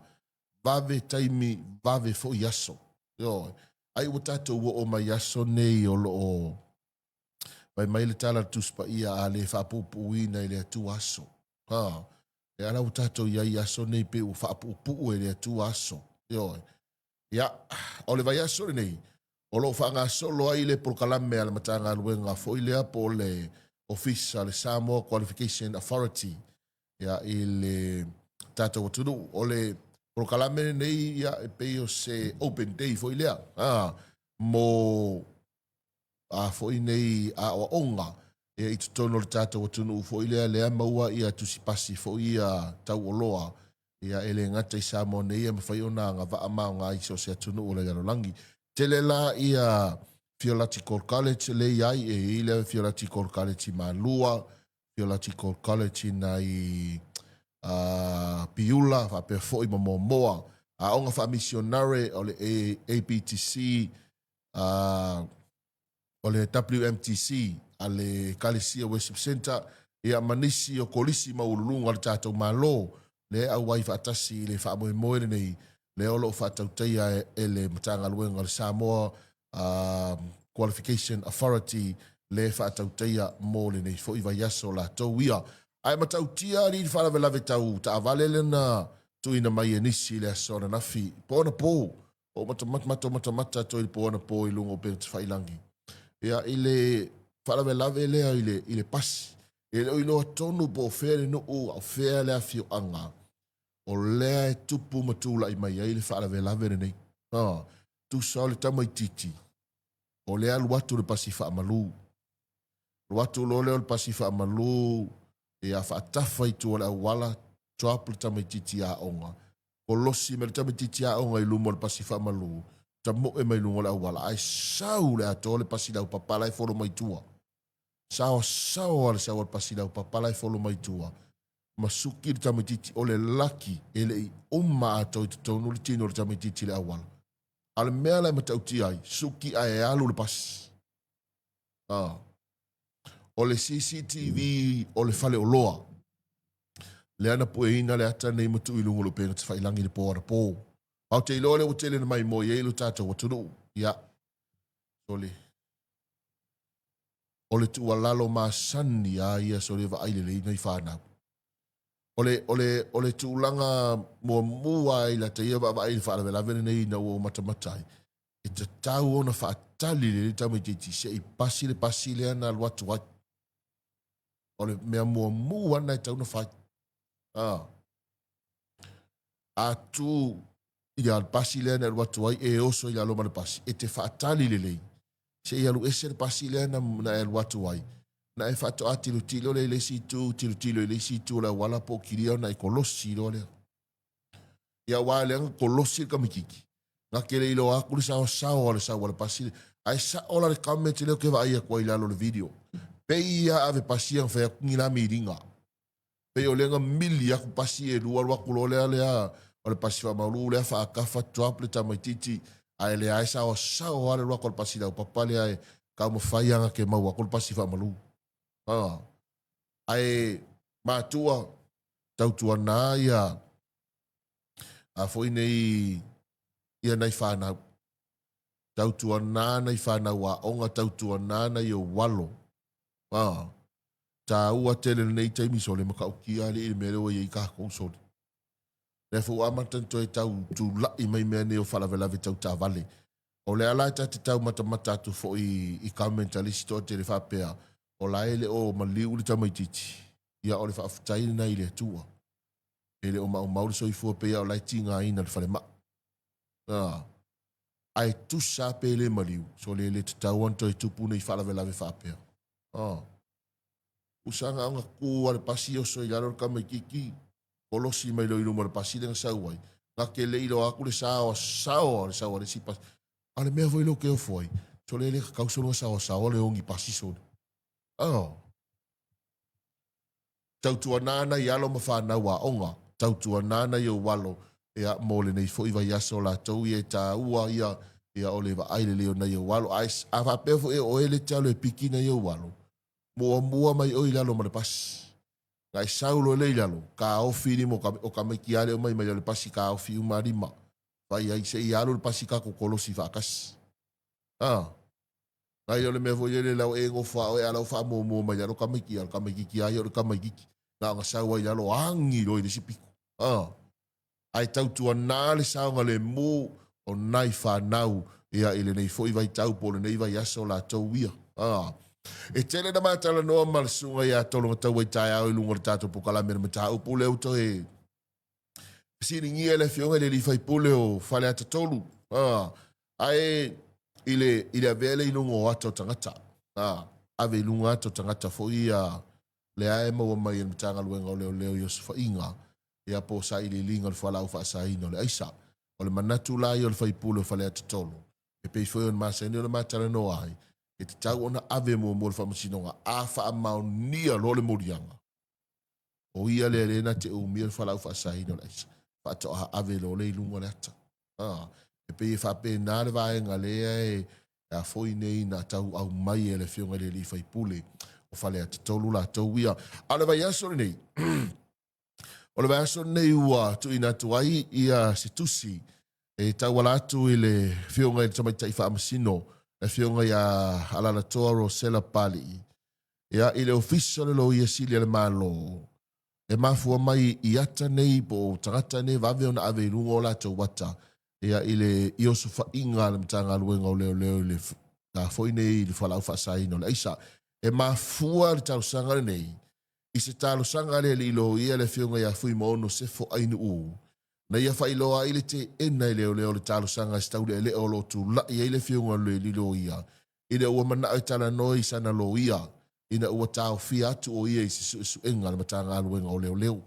vave taimi vave foi aso ioe ai ua tatou oo mai aso nei o lo o Fai mai le tala a le Tusi Paia, a le faapuupuuina e le Atua aso. Ha, e ala ua tatou i ai i aso nei pei ua faapuupuu e le Atua aso. Ioe. Ia, o le vaiaso lenei, o lo o faagasolo ai le polokalame a le Matagaluega foi lea po o le Ofisa le Samoa Qualification Authority ia, i le tatou atunuu. O le polokalame lenei, ia, e pei o se open day foi lea, ha, mo a foi nei aoaoga ia i totonu o le tatou atunuu foi lea lea maua ia tusipasi foi ia tauoloa ia e le gata i Samoa nei e mafai ona agavaa ma aoga i so o se atunuu o le lalolagi. Tele la ia Theological College le i ai e i le Theological College i Malua, Theological College i nai Piula faapea foi ma Moamoa. Aoga faamisionare o le APTC o le WMTC a le Ekalesia Worship Centre, ia ma nisi o kolisi maualuluga o le tatou Malo, lea e auai faatasi i le faamoemoe lenei, lea o lo o faatautaia e le Matagaluega o le Samoa Qualification Authority, lea e faatautaia mo lenei foi vaiaso latou ia. Ae matautia alii le faalavelave tau taavale lea na tuuina mai e nisi i le aso ananafi po anapo o matamata matamata atu ai le po anapo i luga o upega tafailagi. Ia, i le faalavelave lea i le, i le pasi, e le o iloa tonu po o fea le nuu a o fea le afioaga o lea e tupu ma tulai mai ai le faalavelave lenei. Ha, tusa o le tamaitiiti, o lea alu atu le pasi faamalu. Alu atu loa lea o le pasi faamalu, ia faatafa i tua o le auala, drop le tamaitiiti aoga, kolosi mai le tamaitiiti aoga i luma o le pasi faamalu, tamoe mai luga o le auala, ae sau le atoa le pasi laupapa la e folo mai tua. Saosaoa le sau a le pasi laupapa la e folo mai tua, ma suki le tamaitiiti o le laki e le i uma atoa i totonu le tino o le tamaitiiti i le auala. A o le mea la e matautia ai, suki ae alu le pasi. Ah. O le CCTV o le faleoloa, lea na pueina le ata nei ma tuu i luga o le upega tafailangi i le po anapo. A ou te iloa lea ua tele na maimoa ai lo tatou atunuu. Ia, sole. O le tuualalo masani a ia sole vaai lelei nai fanau. O le, o le, o le tulaga muamua i lata ia vaavaai i le faalavelave lenei ina ua ou matamata ai, e tatau ona faatali lelei tamaitiiti se i pasi le pasi lea na alu atu ai. O le mea muamua lena e tatau ona fai. A, a tu i le pasi lea na alu atu ai, e oso i lalo ma le pasi, e te faatali lelei se i alu ese le pasi lea na, na e alu atu ai, na e faatoa tilotilo lea i le isi itu, tilotilo i le isi itu o le auala po o kilia ona e kolosi loa lea. Ia aua lea na kolosi le tamaitiiti, na te le iloa atu le saosaoa o le sau a le pasi, ae sao la le comment lea ou te vaai atu ai i lalo o le video. Pei ia ave pasi ia na fai atu ni la miliga. Pei o lea na mili atu pasi e lua alu atu loa lea lea o le pasi faamaulu lea faatafa drop le tamaitiiti ae lea e saosaoa le alu atu o le pasi laupapa lea e taumafai lava na te maua atu le pasi faamalu. Ha. Ae matua tautuana ia a foi nei ia nai fanau. Tautuana nai fanau aoga, tautuana nai ou alo. A, taua tele lenei taimi sole matautia alii i le mea lea ua i ai tatou sole. Lea foi ua amata ona toe tau tulai mai mea nei o faalavelave tau taavale. O lea la ta te tau matamata atu foi i comment a le isi toatele faapea, o la e le o maliu le tamaitiiti. Ia o le faafetai lena i le Atua. E le o maumau le soifua pei a o la e tigaina i le falemai. A. Ae tusa lava pe le maliu, sole e le tatau ona toe tupu nei faalavelave faapea. A. Usa na ona tu lava le pasi oso i lalo le tamaititi, kolosi mai loa i luma o le pasi lea na sau ai, na te le i iloa atu le saoa saoa o le sau a le isi pasi. A o le mea foi lea ou te ofo ai, sole e le tatau sole ona saoasaoa le oni pasi sole. Oh. Tautuana nai alo ma fanau aoga, tautuana nai ou alo, ia, mo lenei foi vaiaso latou ia e taua ia, ia o le vaai lelei o nai ou alo. Ae a faapea foi o oe le te alo e piki nai ou alo, muamua mai oe i lalo ma le pasi. Na e sau loa lea i lalo, taofi lima o o tamaiti lava lea e omai mai lalo i le pasi, taofi uma lima. Fai ai, se i alu le pasi tatou kolosi faatasi. A. Ai o le mea foi lele lau e nofo a oe a lau faamuamua mai lalo tamaiti, a o le tamaititi lava ia o le tamaititi. Na ona sau ai lalo agi loa i le isi pito. A. Ae tautuana le saogalemu o nai fanau ia i lenei foi vaitau po o lenei vaiaso latou ia. A. E tele na ma talanoa ma le susuga ia Tologataua i taeao i luga o le tatou polokalame o le mataupu lea ua toe fesiligia e le Afioga i le alii faipule o Faleata 3. A. Ae i le, i le avea lea i luga o ata o tagata, a, ave i luga ata o tagata foi ia lea e maua mai e le Matagaluega o Leoleo i osofaiga, ia po o sailiiliga o le fualaau faasaina o le aisa. O le manatu la ia o le faipule o Faleata 3, e pei foi ona masani ona ma talanoa ai, e tatau ona ave muamua le Faamasinoga a faamaonia loa le moliaga, o ia lea lea na te umia le fualaau faasaina o le aisa, faatoa ave loa lea i luga o le ata. A, e pei e faapena le vaega lea e a foi nei na tau aumai e le Afioga i le alii faipule o Faleata 3 latou ia. A o le vaiaso lenei, o le vaiaso lenei ua tuuina atu ai ia se tusi e tauala atu i le Afioga i le Tamaitai Faamasino, le Afioga ia Alalatoa Rosella Papalii, ia, i le Ofisa o le Loia Sili a le Malo, e mafua mai i ata nei po o tagata nei vave ona ave i luga o latou ata ia i le i osofaiga a le Matagaluega o Leoleo i le la foi nei i le fualaau faasaina o le aisa. E mafua le talosaga lenei i se talosaga a le alii loia le Afioga ia Fuimaono Sefo Ainuu na ia faailoa ai le teena e leoleo le talosaga i se taulealea o lo o tulai ai le Afioga i le alii loia ina ua manao e talanoa i sana loia ina ua taofia atu o ia i se suesuega a le Matagaluega o Leoleo.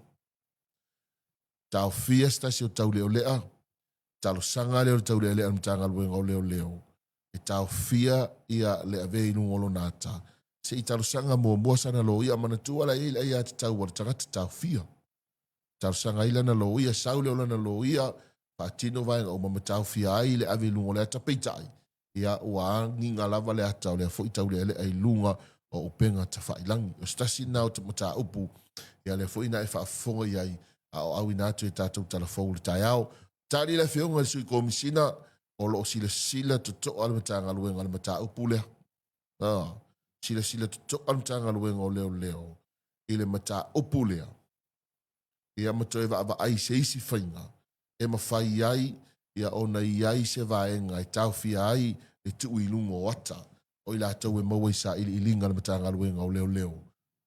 Taofia se tasi o tauleolea, talosaga lea o le taulealea o le Matagaluega o Leoleo e taofia ia le avea i luga o lona ata, se i talosaga muamua sana loia, manatua la e i ai le aiatatau a le tagata taofia. Talosaga ai lana loia, sau lea o lana loia, faatino vaega uma ma taofia ai le ave i luga o le ata, peitai, ia ua agiga lava le ata o lea foi taulealea i luga o upega tafailagi. O se tasi lena o mataupu, ia lea foi na e faafofoga i ai a o auina atu e tatou tala fou i le taeao. Tali le Afioga i le Sui Komisina, o lo o silasila totoa le Matagaluega i le mataupu lea. A, silasila totoa le Matagaluega o Leoleo i le mataupu lea. Ia ma toe vaavaai i se isi faiga e mafai ai ia ona i ai se vaega e taofia ai le tuu i luga o ata o i latou e maua i sailiiliga a le Matagaluega o Leoleo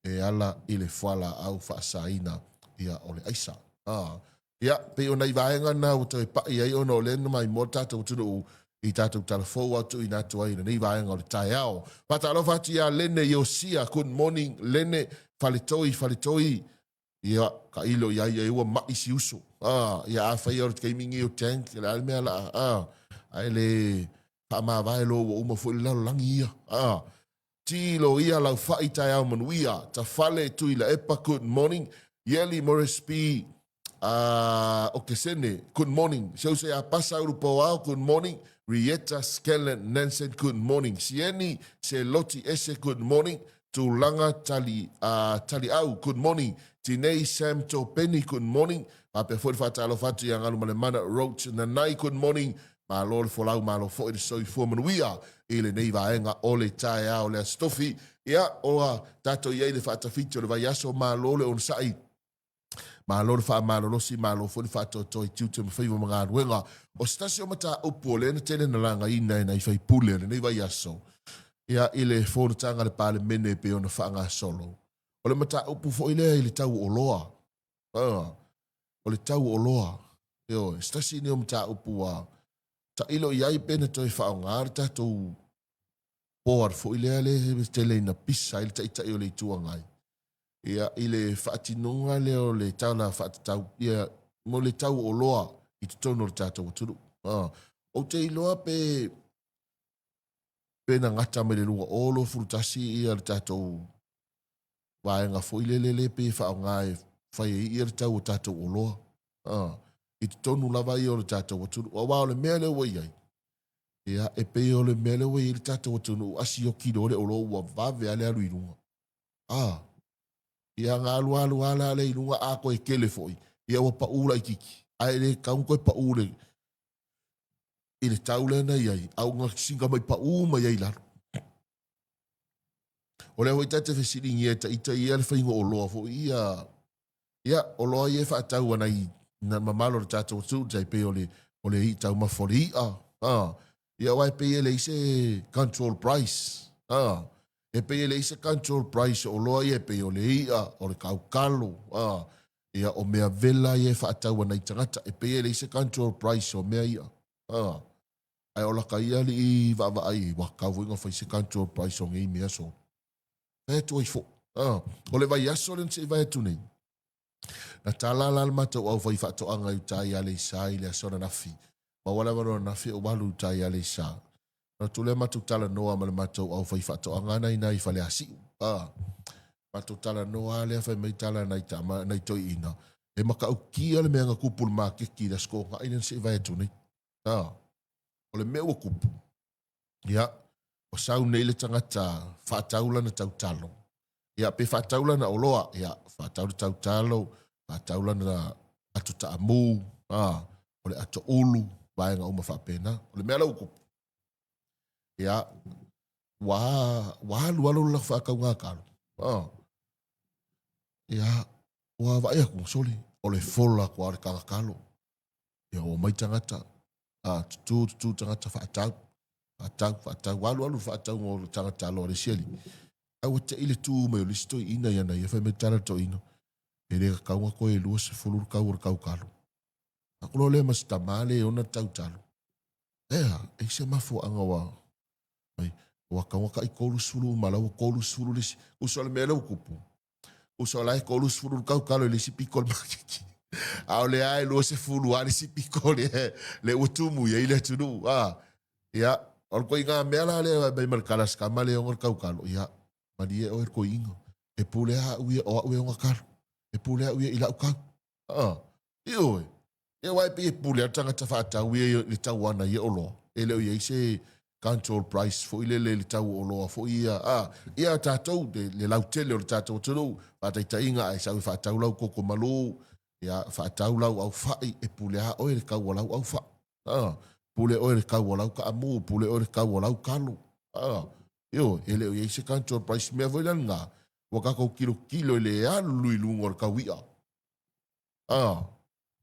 e ala i le fualaau faasaina ia o le aisa. A, ia, pei o nai vaega na ua toe pai ai ona o lea na maimoa le tatou atunuu i tatou tala fou a tuuina atu ai i lenei vaega o le taeao. Faatalofa atu ia Lene Iosia, good morning Lene, Faletoi, Faletoi, Ia, tailo i ai ia ua ma'i si uso. Ah, ia afai o le taimi nei o tank, o le a le mea la, ah, ae le faamavae loa ua uma foi le lalolagi ia. Ah, tilo ia lau fa'i taeao manuia, Tafale Tuilaepa, good morning. Ieli Moresby, ah, Okesene, good morning. Seuse Apasa Ulupoao, good morning. Rieta Scanlon Nansen, good morning. Sieni Seloti Ese, good morning. Tulaga Tali, uh, Taliau, good morning. Tinei Sam Topeni, good morning. Faapea foi le faatalofa atu ia Galumalemana Roach Nanai, good morning. Malo le folau, malo foi le soifua manuia i lenei vaega o le taeao le Aso Tofi. Ia, ua tatou i ai le faatafiti o le vaiaso, malo le onosai. Malo le faamalolosi, malo foi le faatoatoa i tiute ma faiva ma galuega. O se tasi o mataupu o lea na tele na lagaina e nai faipule o lenei vaiaso, ia, i le fonotaga a le Palemene e pei ona faagasolo, o le mataupu foi lea i le tau o oloa. O le tau o oloa. Ioe, se tasi lenei o mataupu ua tailo i ai pe na toe faaaoga le tatou board foi lea le tele ina pisa ai le Taitai o le Itu Agai ia i le faatinoga lea o le tala faatatau ia mo le tau o oloa i totonu o le tatou atunuu. Ah, ou te iloa pe pe na gata mai le 2021 ia le tatou vaega foi lele le pei e faaaoga e fai ai ia le tau o tatou oloa. Ah, i totonu lava ia o le tatou atunuu. Aua o le mea lea ua i ai, ia, e pei o le mea lea ua i ai le tatou atunuu, a sioki loa le oloa ua vave lava le alu i luga. A, ia na alu alu lava la lea i luga, a toe tele foi, ia ua pau laitiiti. Ae le tatau ona toe pau le, i le tau lea na i ai, a ua singa mai pau mai ai i lalo. O lea foi ta te fesiligia e ta ita ia le faiga o oloa foi ia, ia, oloa ia e faatau a nai na mamalu o le tatou atunuu, tai pei o le, o le i'a taumafa o le i'a, a, ia aua e pei e leai se control price, a, e pei e leai se control price o oloa ia e pei o le i'a, o le kaukalo, a, ia o mea vela ia e faatau a nai tagata, e pei e leai se control price o mea ia, a, ae o laka ia alii vaavaai, ua tatau foi ona fai se control price o nei mea solo. Fai atu ai foi. Ah, o le vaiaso lea na se i vae atu nei, na tala la le matou aufaifaatoaga i uta i Aleisa i le aso ananafi. Maua le avanoa ananafi ou alu i uta i Aleisa. Ona atu lea matou talanoa ma le matou aufaifaatoaga na ina i Faleasiu. Ah, matou talanoa lea fai mai tala nai tama nai toeaiina. E matautia le mea na tupu i le maketi i le Aso Toonai lea na se i vae atu nei. Ah, o le mea ua tupu, ia, ua sau nei le tagata faatau lana tautalo. Ia, pe faatau lana oloa, ia, faatau le tautalo, faatau lana ato taamu, a, o le ato ulu, vaega uma faapena. O le mea la ua tupu, ia, ua, ua alu alu le faatauga talo, a, ia, ua vaai atu, sole, o le fola atu lava o le tagatalo. Ia, omai tagata, a, tutū, tutū tagata faatau, faatau, faatau, alu alu faatauga o le tagata aloa le isi alii. Ae ua te i le tu mai o le isi toeaina ia na ia fai mai tala le toeaina, e le tatau ona toe 20 le tau o le tautalo. Aku loa lea ma si tama le ona le tautalo. Ea, e se mafuaaga ua mai, ua tatau ona tai 30 uma la ua 30 le isi. Uso le mea lea ua tupu, uso la e 30 le tautalo i le isi pito o le maketi. A o lea e 20 lava le isi pito le, le ua tumu i ai le atunuu. A, ia, o le koiga mea la lea mai ma le kalasikama le ona le tautalo. Ia, malie oe le koiga. E pule au ia, o au e ona kalo. E pule au ia i lau kau. A, ioe. Ia aua e pei e pule lava le tagata faatau ia i le tau ana ia oloa. E le o i ai se control price foi lele i le tau o oloa foi ia. A, ia tatou, le, le lautele o le tatou atunuu, faataitaiga a e sau e faatau lau koko malu, ia faatau lau aufai, e pule lava oe i le tau o lau aufai. A, pule oe i le tau o lau taamu, pule oe i le tau o lau talo. A, ioe, e le o i ai se control price. Mea foi la lena, ua tatou tilotilo i le alu i luga o le tau i'a. A,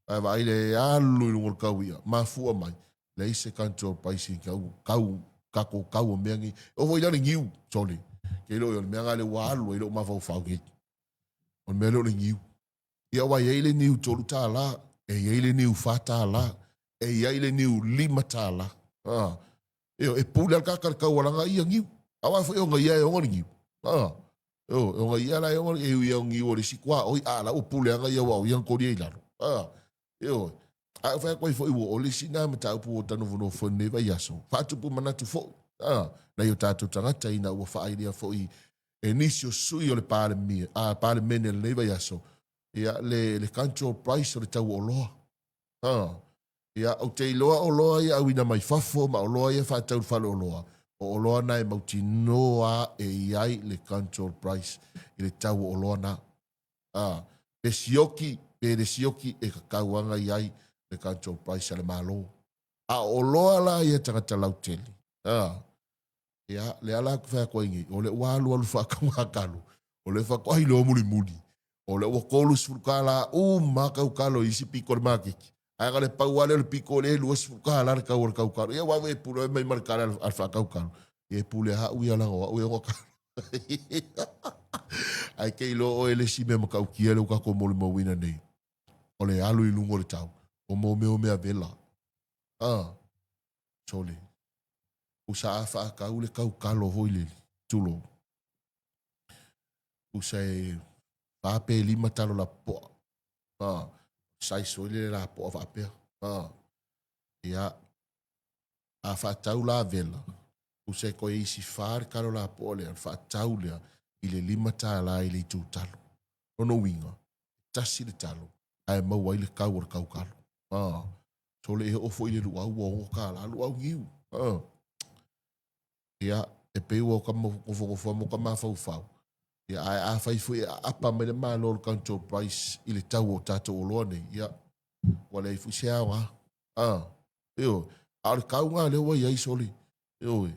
ae vaai le alu i luga o le tau i'a, mafua mai, leai se control price i kau, kau, tatou tau o mea nei. E oo foi la le niu, sorry, ke iloa o le mea lena lea ua alu ai lou mafaufau nei. O le mea lea o le niu. Ia aua e i ai le niu $3, e i ai le niu $4, e i ai le niu $5. A, ioe, e pule lava le tagata i le tau o lana ia niu. Aua foi ona ia e ona le niu. A, ioe, ona ia la e ona, e ui o niu o le isi tuaoi, a la ua pule lava ia aua o ia na kolia i lalo. A, ioe. Ae ou fai atu ai foi ua o le isi na mataupu ua ta nofonofo i lenei vaiaso, faatupu manatu foi, a, nai o tatou tagata ina ua faailia foi e nisi o sui o le Palemia, a, Palemene i lenei vaiaso, ia, le, le control price o le tau o oloa. A, ia, ou te iloa o oloa ia auina mai fafo ma oloa ia faatau i le fale oloa, o oloa na e mautinoa e i ai le control price i le tau o oloa na. A, pe sioki, pe le sioki, e tatau lava ona i ai le control price a le Malo. A o oloa la ia tagata lautele, a, ia, lea la ou te fai atu ai nei, o lea ua alualu faataugatalo, o lea faatoa iloa mulimuli, o lea ua $30 uma lava tautalo i isi pito o le maketi. Ae na o le pau lava lea o le pito lea e $20 le tau o le tautalo. Ia aua e pule mai ma le tala a le faatautalo. Ia e pule lava au ia leaga o au e ona talo. Ae te iloa oe le isi mea matautia lea ua tatou molimauina nei. O le alu i luga o le tau, o mō mea o mea vela. Ah, sole. Usa a whaakau le kau kalo hoi lele, tulo. Usa e wha pe lima talo la poa. Ah, size hoi lele la poa whaapea. Ah, ia, a whaatau la vela. Usa e koe isi wha le kalo la poa lea, whaatau lea, i le lima tālā i le itu talo. Lona uiga, e tasi le talo, ae maua ai le kau o le kaukalo. A, sole e oo foi i le luau ua $6, luau niu. A, ia, e pei ua ka nofonofo mo ka mafaufau. Ia, ae afai foi e aapa mai le Malo o le control price i le tau o tatou oloa nei, ia, ua leai foi se aoga. A, ioe, a o le kauga lea ua i ai sole, ioe,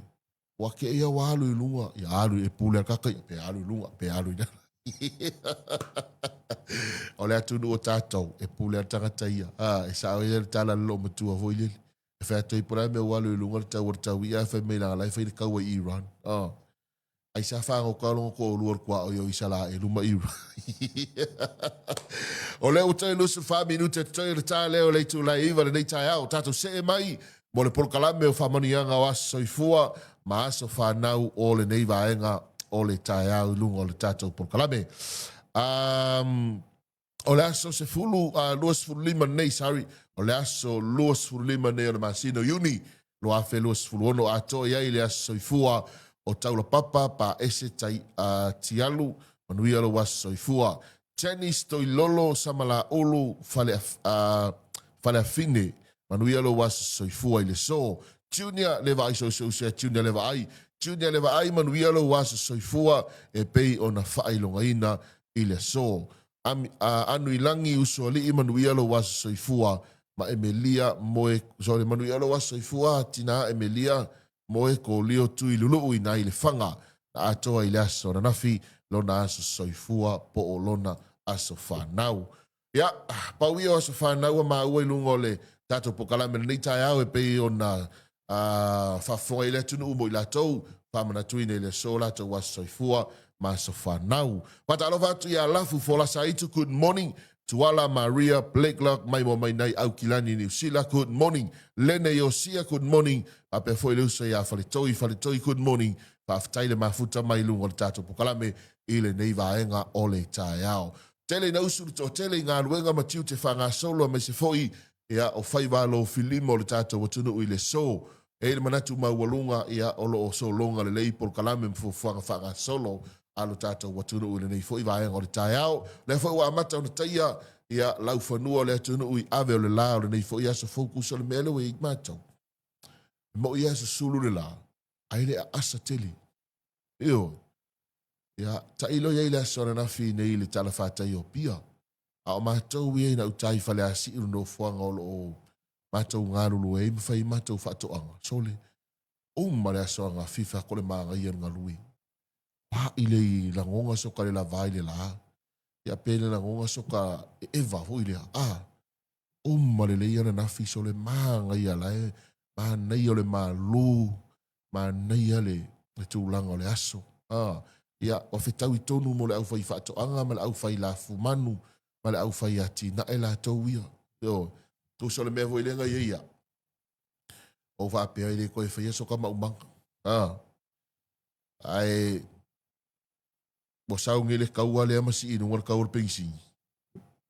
Ua kē ia ua alu i luga, ia alu e pule a kaka ia, pe alu i luga, pe alu i lalo. O le atunuu o tātou, e pule a le tagata ia. A, e sao ia le tala a le loomatua foi lele. E fai atu ai po o le a le mea ua alu i luga le tau o le tau i'a, ae fai mai leaga la e fai le kaua i Iran. A, ai sa fagota lona toalua o le tuaoi o Isaraelu ma Iran. O lea ua toe 24 minute totoe o le ta lea o le itula e 9 lenei taeao. Tatou see mai mo le polokalame o faamanuiaga o aso soifua ma aso fanau o lenei vaega o le taeao i luga o le tatou polokalame. Um, o le aso 10, 25 nei, sorry, o le aso 25 nei o le masina o Iuni 2026 atoa i ai le aso soifua o Taulapapa Paese Tai, Tialu, manuia lou aso soifua. Janice Toilolo Samalaulu Fale, Faleafine, manuia lou aso soifua i le so. Junior le vaai sousou sea Junior le vaai. Junior le vaai manuia lou aso soifua e pei ona faailogaina i le aso. Ami, Anuilagi Usoalii manuia lou aso soifua ma Emelia Moe, sorry, manuia lou aso soifua tina Emelia Moe Kolio Tui Luluu i nai Lefaga na atoa i le aso ananafi lona aso soifua po o lona aso fanau. Ia, pau ia o aso fanau a māua i luga o le tatou pokalame lenei taeao e pei ona faafofoga i le atunuu mo i latou faamanatuina i le aso latou aso soifua ma aso fanau. Faatalofa atu ia Lafu Folasa Aitu, good morning. Tuala Maria Blakelock mai mo mai nai Aukilani Niu Sila, good morning. Lene Iosia, good morning. Faapea foi le uso ia Faletoi, Faletoi, good morning. Faafetai le mafuta mai luga o le tatou pokalame i lenei vaega o le taeao. Tele ina usu le toatele i galuega ma tiute faagasolo aemaise foi ia, o faiva alofilima o le tatou atunuu i le aso. E i ai le manatu maualuga, ia, o lo o sologa lelei polokalame ma fuafuaga faagasolo a lo tatou atunuu i lenei foi vaega o le taeao. O lea foi ua amata ona taia, ia, laufanua o le atunuu i ave o le la o lenei foi aso fou tusa o le mea lea ua i ai matou. E moi lava susulu le la, ae le aasa tele. Ioe. Ia, tailo i ai le aso ananafi nei i le talafatai o Apia. A o matou ia ina uta i Faleasiu le nofoaga o lo o matou galulue ai ma fai ai matou faatoaga, sole, uma le aso agafifa ko le magaia le galue. Pa'i le i lagoga soka le lava i le la, ia pe le lagoga soka e eva foi lea, a, uma lelei ananafi sole magaia la e manaia o le malu, manaia le tulaga o le aso. A, ia, ua fetaui tonu mo le aufai faatoaga ma le aufai lafumanu ma le aufai atinae latou ia. Ioe. Tusa o le mea foi lea na i ai ia, ou faapea e le toe faia soka maumaga. A, ae ua sau nei le kaua lea ma sii i luga le tau o le penisini.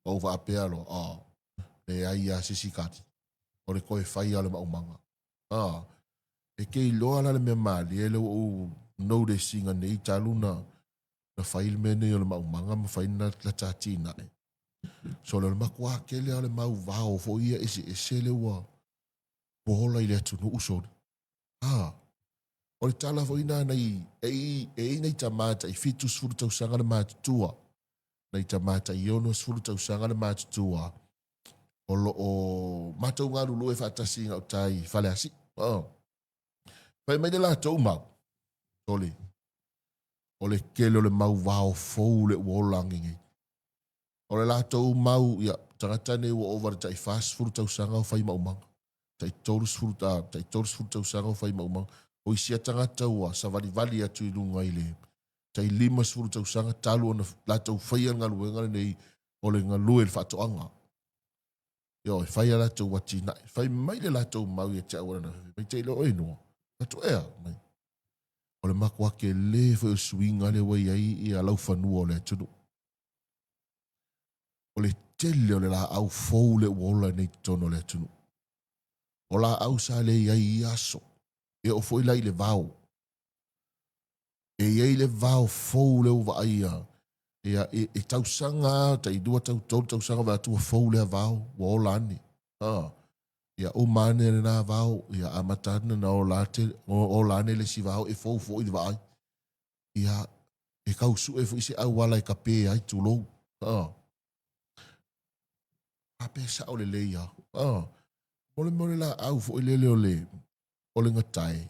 Ou faapea loa, a, leai lava se isi kati, o le toe faia o le maumaga. A, e te iloa la le mea malie lea ua ou notice ina nei talu na na fai le mea nei o le maumaga ma fai na la ta atinae. So o le matua tele lava o le mau vao foi ia eseese lea ua ua ola i le atunuu sole. A, o le tala foi na nai e i e i nai tama tai 70 tausaga le matutua, nai tama tai 60 tausaga le matutua o lo o matou galulue faatasi i gauta i Faleasiu. Oh. Fai mai le latou mau, sole, o le tele o le mau vao fou le ua ola age nei. O le latou mau, ia, tagata nei ua ova le tai 40 tausaga o fai maumaga. Tai 30, tai 30 tausaga o fai maumaga. O isi a tagata ua savalivali atu i luga i le tai 50 tausaga talu ona latou faia le galuega lenei o le galue i le faatoaga. Ioe, fai a latou atinae, fai mai le latou mau ia te au ananafi, mai te iloa oe noa. Atu ea, mai. O le matua tele foi o suiga lea ua i ai ia laufanua o le atunuu. O le tele o le laau fou lea ua ola nei i totonu o le atunuu. O laau sa le i ai i ia aso, e oo foi la i le vao. E i ai le vao fou lea ua vaaia, ia, e, e tausaga, tai 2 tau 3 tausaga vaai atu ua fou lea vao, ua ola ane. Ha. Ia uma ane lena vao, ia amata ane na ola ate, ola ane le isi vao e fou foi le vaai. Ia, e tau sue foi se auala e kape ai, tulou. Ha. A pe sao lelei lava. Ha. Mo le mea o le laau foi lele o le, o le gatae.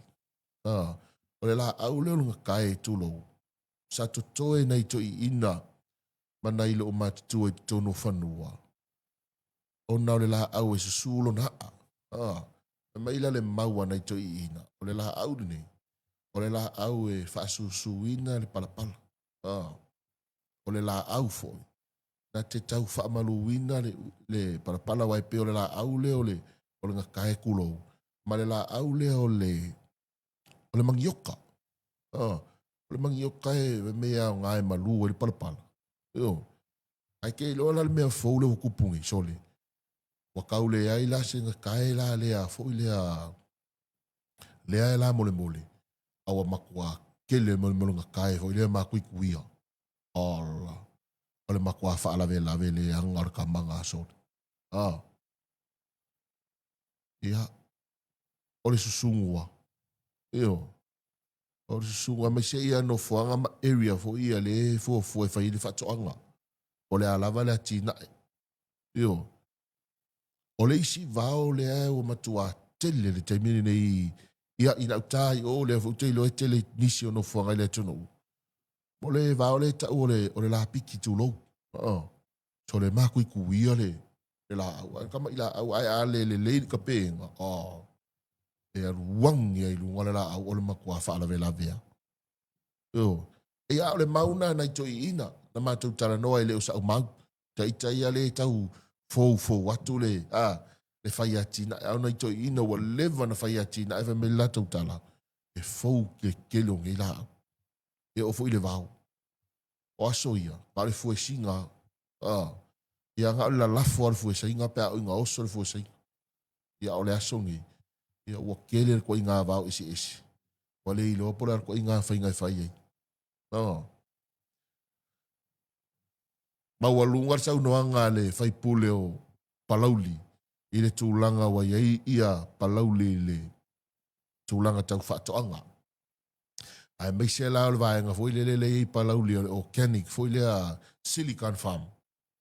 Ha. O le laau lea o le gatae, tulou, sa totoe nai toeaiina ma nai loomatutua i totonu o fanua, ona o le laau e susu lona aa. Ha. Fai mai la le mau a nai toeaiina, o le laau lenei, o le laau e faasusuina le palapala. Ha. O le laau foi, na te tau faamaluina le, le palapala aua e pei o le laau lea o le, o le gatae tulou, ma le laau lea o le, o le manioka. Ah, o le manioka e mea aoga e malu ai le palapala. Io. Ae ke iloa la le mea fou lea ua tupu nei, sole. Ua tau leai la se gatae la lea foi lea lea e la molemole, a ua matua tele molemole gatae foi lea makuikuia. Ola. O le matua faalavelave leaga o le tamaga a sole. Ah. Ia, o le susugu a. Io. O le susugu aemaise ia nofoaga ma area foi ia lea e fuafua e fai ai le faatoaga. O le a lava le atinae. Io. O le isi vao lea ua matua tele le taimi lenei ia i gauta i o lea foi ou te iloa e tele nisi o nofoaga i le atunuu. O le vao lea e tau o le, o le lapiki tulou. Uh-uh. So le makuikuia le, le laau. Ae kama i laau, ae a le lelei le kapega, oh, e aluangi ai luga le laau o le matua faalavelave a. Io. E a o le mau na nai toeaiina, na matou talanoa e le o sa'u mau. Ita ia le tau foufou atu le, a, le fai atinae. A o nai toeaiina ua leva na fai atinae fai mai le latou tala, e fou le tele o nei laau. E oo foi i le vao. O aso ia, na o le fuesiga, a, ia na o le lalafo lava o le fuesaiga pe a oo ina oso le fuesaiga. Ia a o le aso nei, ia ua tele le ituaiga vao eseese, ua le iloa po o le a le ituaiga faiga e fai ai. A. Maualuga le saunoaga a le faipule o Palauli i le tulaga ua i ai ia Palauli i le tulaga tau faatoaga. Aemaise la o le vaega foi lele lea e i ai Palauli o le organic foi lea silicon farm.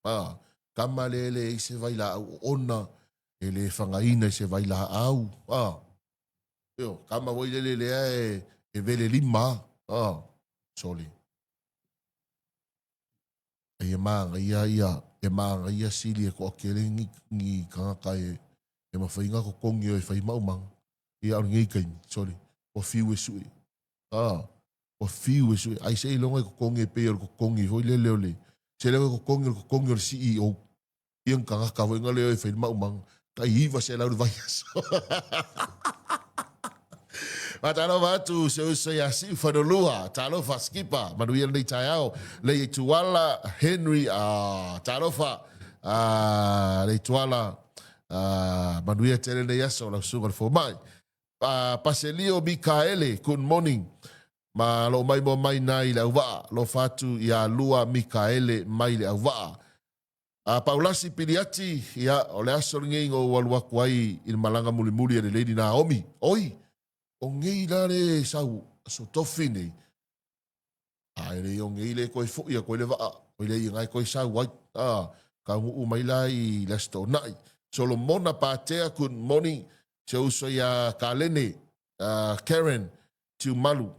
A, tama lea e leai se vailaau oona, e le fagaina i se vailaau. A, io, tama foi lele lea e, e vele lima. A, sole. E mānaia ia, e mānaia sili e toatele ni, ni tagata e, e mafai ona totogi o e fai maumaga. Ia o lenei taimi, sole, ua fiu e sue. A, ua fiu e sue. Ai seiloga e totogi e pei o le totogi foi lele o le, seiloga e totogi o le totogi o le CEO. Ia ni tagata foi lea e fai le maumaga, tai 900 le vaiaso. Faatalofa atu si ou uso ia Siu Fanolua, talofa Skipper, manuia lenei taeao, Leituala Henry, ah, talofa, ah, Leituala, ah, manuia tele lenei aso, lau susuga i le fomai. Ah, Paselio Mikaele, good morning. Ma loo maimoa mai na i le auvaa, alofa atu ia Lua Mikaele mai le auvaa. A Paulasi Piliati, ia, o le aso lenei na ou alu atu ai i le malaga mulimuli a le Lady Naomi. Oi, o nei la le sau aso tofi nei. A e le o nei le toe foi atu ai le vaa, oi le ia e toe sau ai. A, taunuu mai la i le Aso Toonai. Solomona Patea, good morning. Si ou uso ia Kalene, Karen, Tiumalu,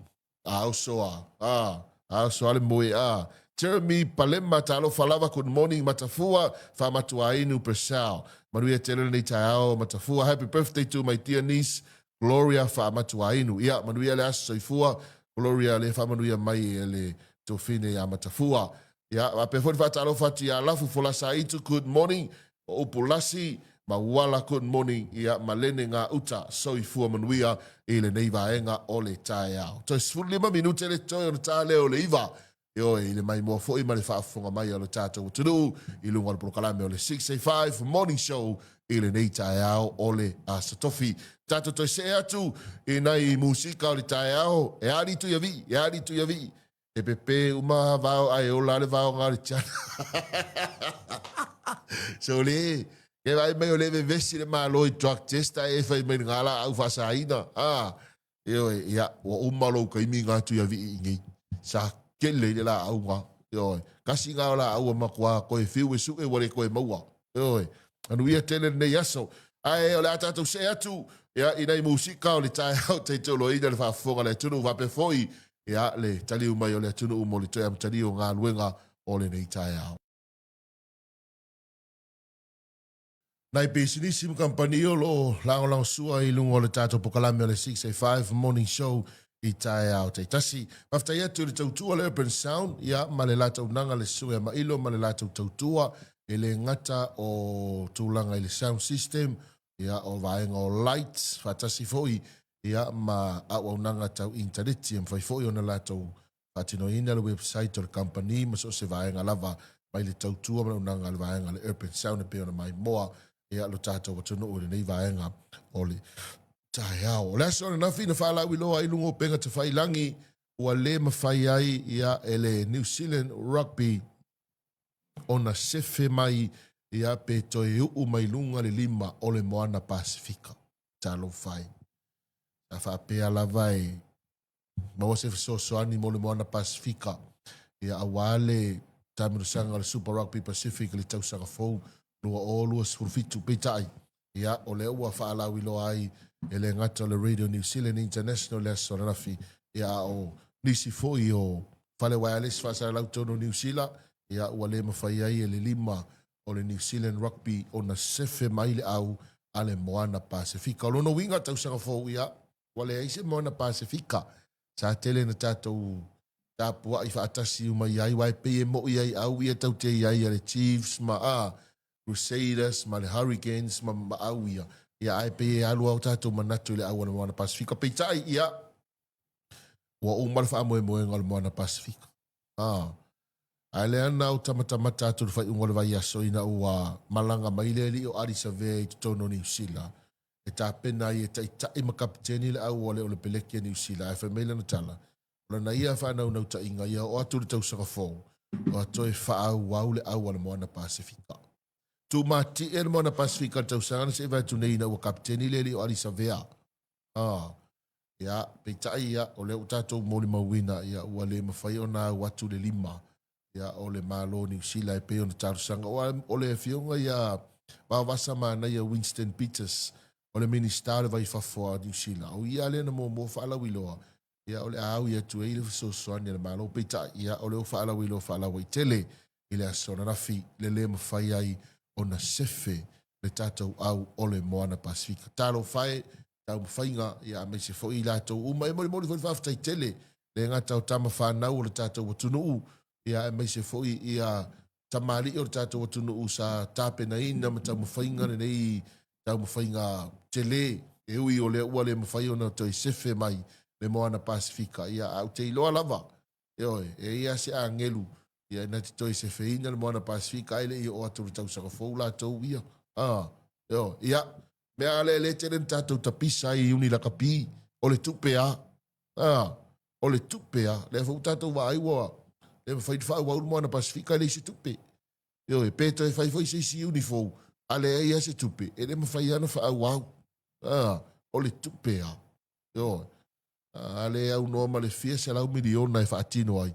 a oso a, a, a oso a le moe a. Jeremy Palema, talofa lava, good morning, Matafua, Faamatuainu, Purcell. Manuia tele lenei taeao, Matafua. Happy birthday to my dear niece, Gloria Faamatuainu. Ia, manuia le aso soifua, Gloria, le faamanuia mai e le tofine ia Matafua. Ia, faapea foi le faatalofa atu ia Lafu Folasaitu, good morning. O upu lasi, Mauala good morning ia Malene Gauta soifua manuia i lenei vaega o le taeao. Toe 15 minute le toe ona ta lea o le 9. Ioe, i le maimoa foi ma le faafofoga mai a lo tatou atunuu i luga o le polokalame o le 685 Morning Show i lenei taeao o le Aso Tofi. Tatou toe see atu i nai musika o le taeao, e ali Tuiavii, e ali Tuiavii. E pepe uma vao ae ola le vaoga o le tiana. So le, ke vaai mai o le vevesi le Malo i drug test ae e fai mai ngā laau faasaina. Ah, Ioe, ia, ua uma lou taimi ngā Tuiavii i nei. Sa kele i le laau ngā. Ioe, kasi ngā o laau a matua koe whiu e suʻe ua le koe maua. Ioe, manuia tele lenei aso. Ae o le a tatou see atu, ia, i nai musika o le taeao taitoloina le faafofoga a le atunuu faapea foi, ia, le taliu mai o le atunuu mo le toe amatalia o galuega o lenei taeao. Nai pisinisi ma kamupani o lo o lagolagosua i luga o le tatou polokalame o le 685 Morning Show i taeao taitasi. Faafetai atu i le tautua le Urban Sound ia, ma le latou auaunaga le Susuga ia Mailo ma le latou tautua e le gata o tulaga i le sound system, ia, o vaega o lights, faatasi foi ia, ma auaunaga tau initaneti e mafai foi ona latou faatinoina le website o le kamupani ma so o se vaega lava mai le tautua ma le auaunaga a le vaega a le Urban Sound e pei ona maimoa ia lo tatou atunuu i lenei vaega o le taeao. O le aso ananafi na faalauiloa ai luga o upega tafailagi ua le mafai ai ia e le New Zealand Rugby ona sefe mai ia pe toe uu mai luga le lima o le Moana Pasifika. Talofa e. Sa faapea lava e maua se fesoasoani mo le Moana Pasifika, ia aua le taamilosaga o le Super Rugby Pacific i le tausaga fou 2027. Peitai, ia o lea ua faalauiloa ai e le gata o le Radio New Zealand International i le aso ananafi, ia a o nisi foi o fale wireless faasalalau totonu o Niu Sila, ia ua le mafai ai e le lima o le New Zealand Rugby ona sefe mai le au a le Moana Pasifika. O lona uiga tausaga fou, ia Ua leai se Moana Pasefika. Sa tele na tatou tapuai faatasi uma i ai, aua e pei e moʻi ai au ia tau te i ai a le Chiefs ma a Crusaders ma le Hurricanes ma ma au ia. Ia ae pei e alu a o tatou manatu i le au a le Moana Pasefika. Peitai, ia, ua uma le faamoemoega o le Moana Pasefika. A. Ae lea na ou tamatamata atu i le faaiuga o le vaiaso ina ua malaga mai le alii o Ardie Savea i totonu o Niu Sila e tapena ai e taitai ma kapiteni le auale o le peleki a Niu Sila, ae fai mai lana tala, o lana ia faanaunautaiga ia oo atu i le tausaga fou, ua toe faaauau le au a le Moana Pasefika. Tumatie le Moana Pasefika i le tausaga na seʻi vae atu nei ina ua kapiteni le alii o Ardie Savea. Ah, ia, peitai ia, o lea ua tatou molimauina, ia, ua le mafai ona au atu le lima ia, o le Malo o Niu Sila e pei ona talosaga. O, o le afioga ia Vaovasa Manaia Winston Peters, o le Minista o le Vai Fafo a Niu Sila, o ia lea na muamua faalauiloa, ia, o le a au atu ai le fesoasoani a le Malo. Peitai, ia, o lea ua faalauiloa faalauaitele i le aso ananafi, le le mafai ai ona sefe le tatou au o le Moana Pasifika. Talofa e, taumafaiga, ia, aemaise foi i latou uma. E molimoli foi le faafetai tele, le gata o tama fanau o le tatou atunuu, ia, aemaise foi ia tamalii o le tatou atunuu sa tapenaina ma taumafaiga lenei taumafaiga tele, e ui o lea ua le mafai ona toe sefe mai le Moana Pasifika, ia, ae ou te iloa lava, Ioe, e i ai lava se agelu, ia, na te toe sefeina le Moana Pasifika ae le i oo atu i le tausaga fou latou ia. A, ioe, ia, mea a lea le tele na tatou tapisa ai i uni lakapi, o le tupe a. A, o le tupe a. Lea foi ua tatou vaai ua le mafai ona faaauau le Moana Pasifika e leai se tupe. Ioe, pe toe fai foi se isi uni fou, a leai lava se tupe, e le mafai lava ona faaauau. A, o le tupe a. Ioe. A le aunoa ma le fia 100 miliona e faatino ai,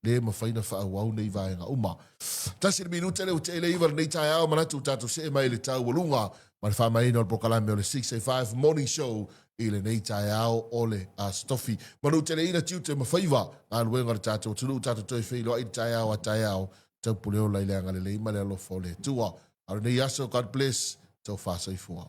le mafai ona faaauau nei vaega uma. 1 le minute lea ua tea i le 9 lenei taeao, manatu ua tatou see mai i le taualuga ma le faamaeaina o le polokalame o le 685 Morning Show i lenei taeao o le Aso Tofi. Manuteleina tiute ma faiva galuega o le tatou atunuu, tatou toe feiloai i le taeao a taeao, taupuleola i le agalelei ma le alofa o le Atua. A o lenei aso, God bless, tofa soifua.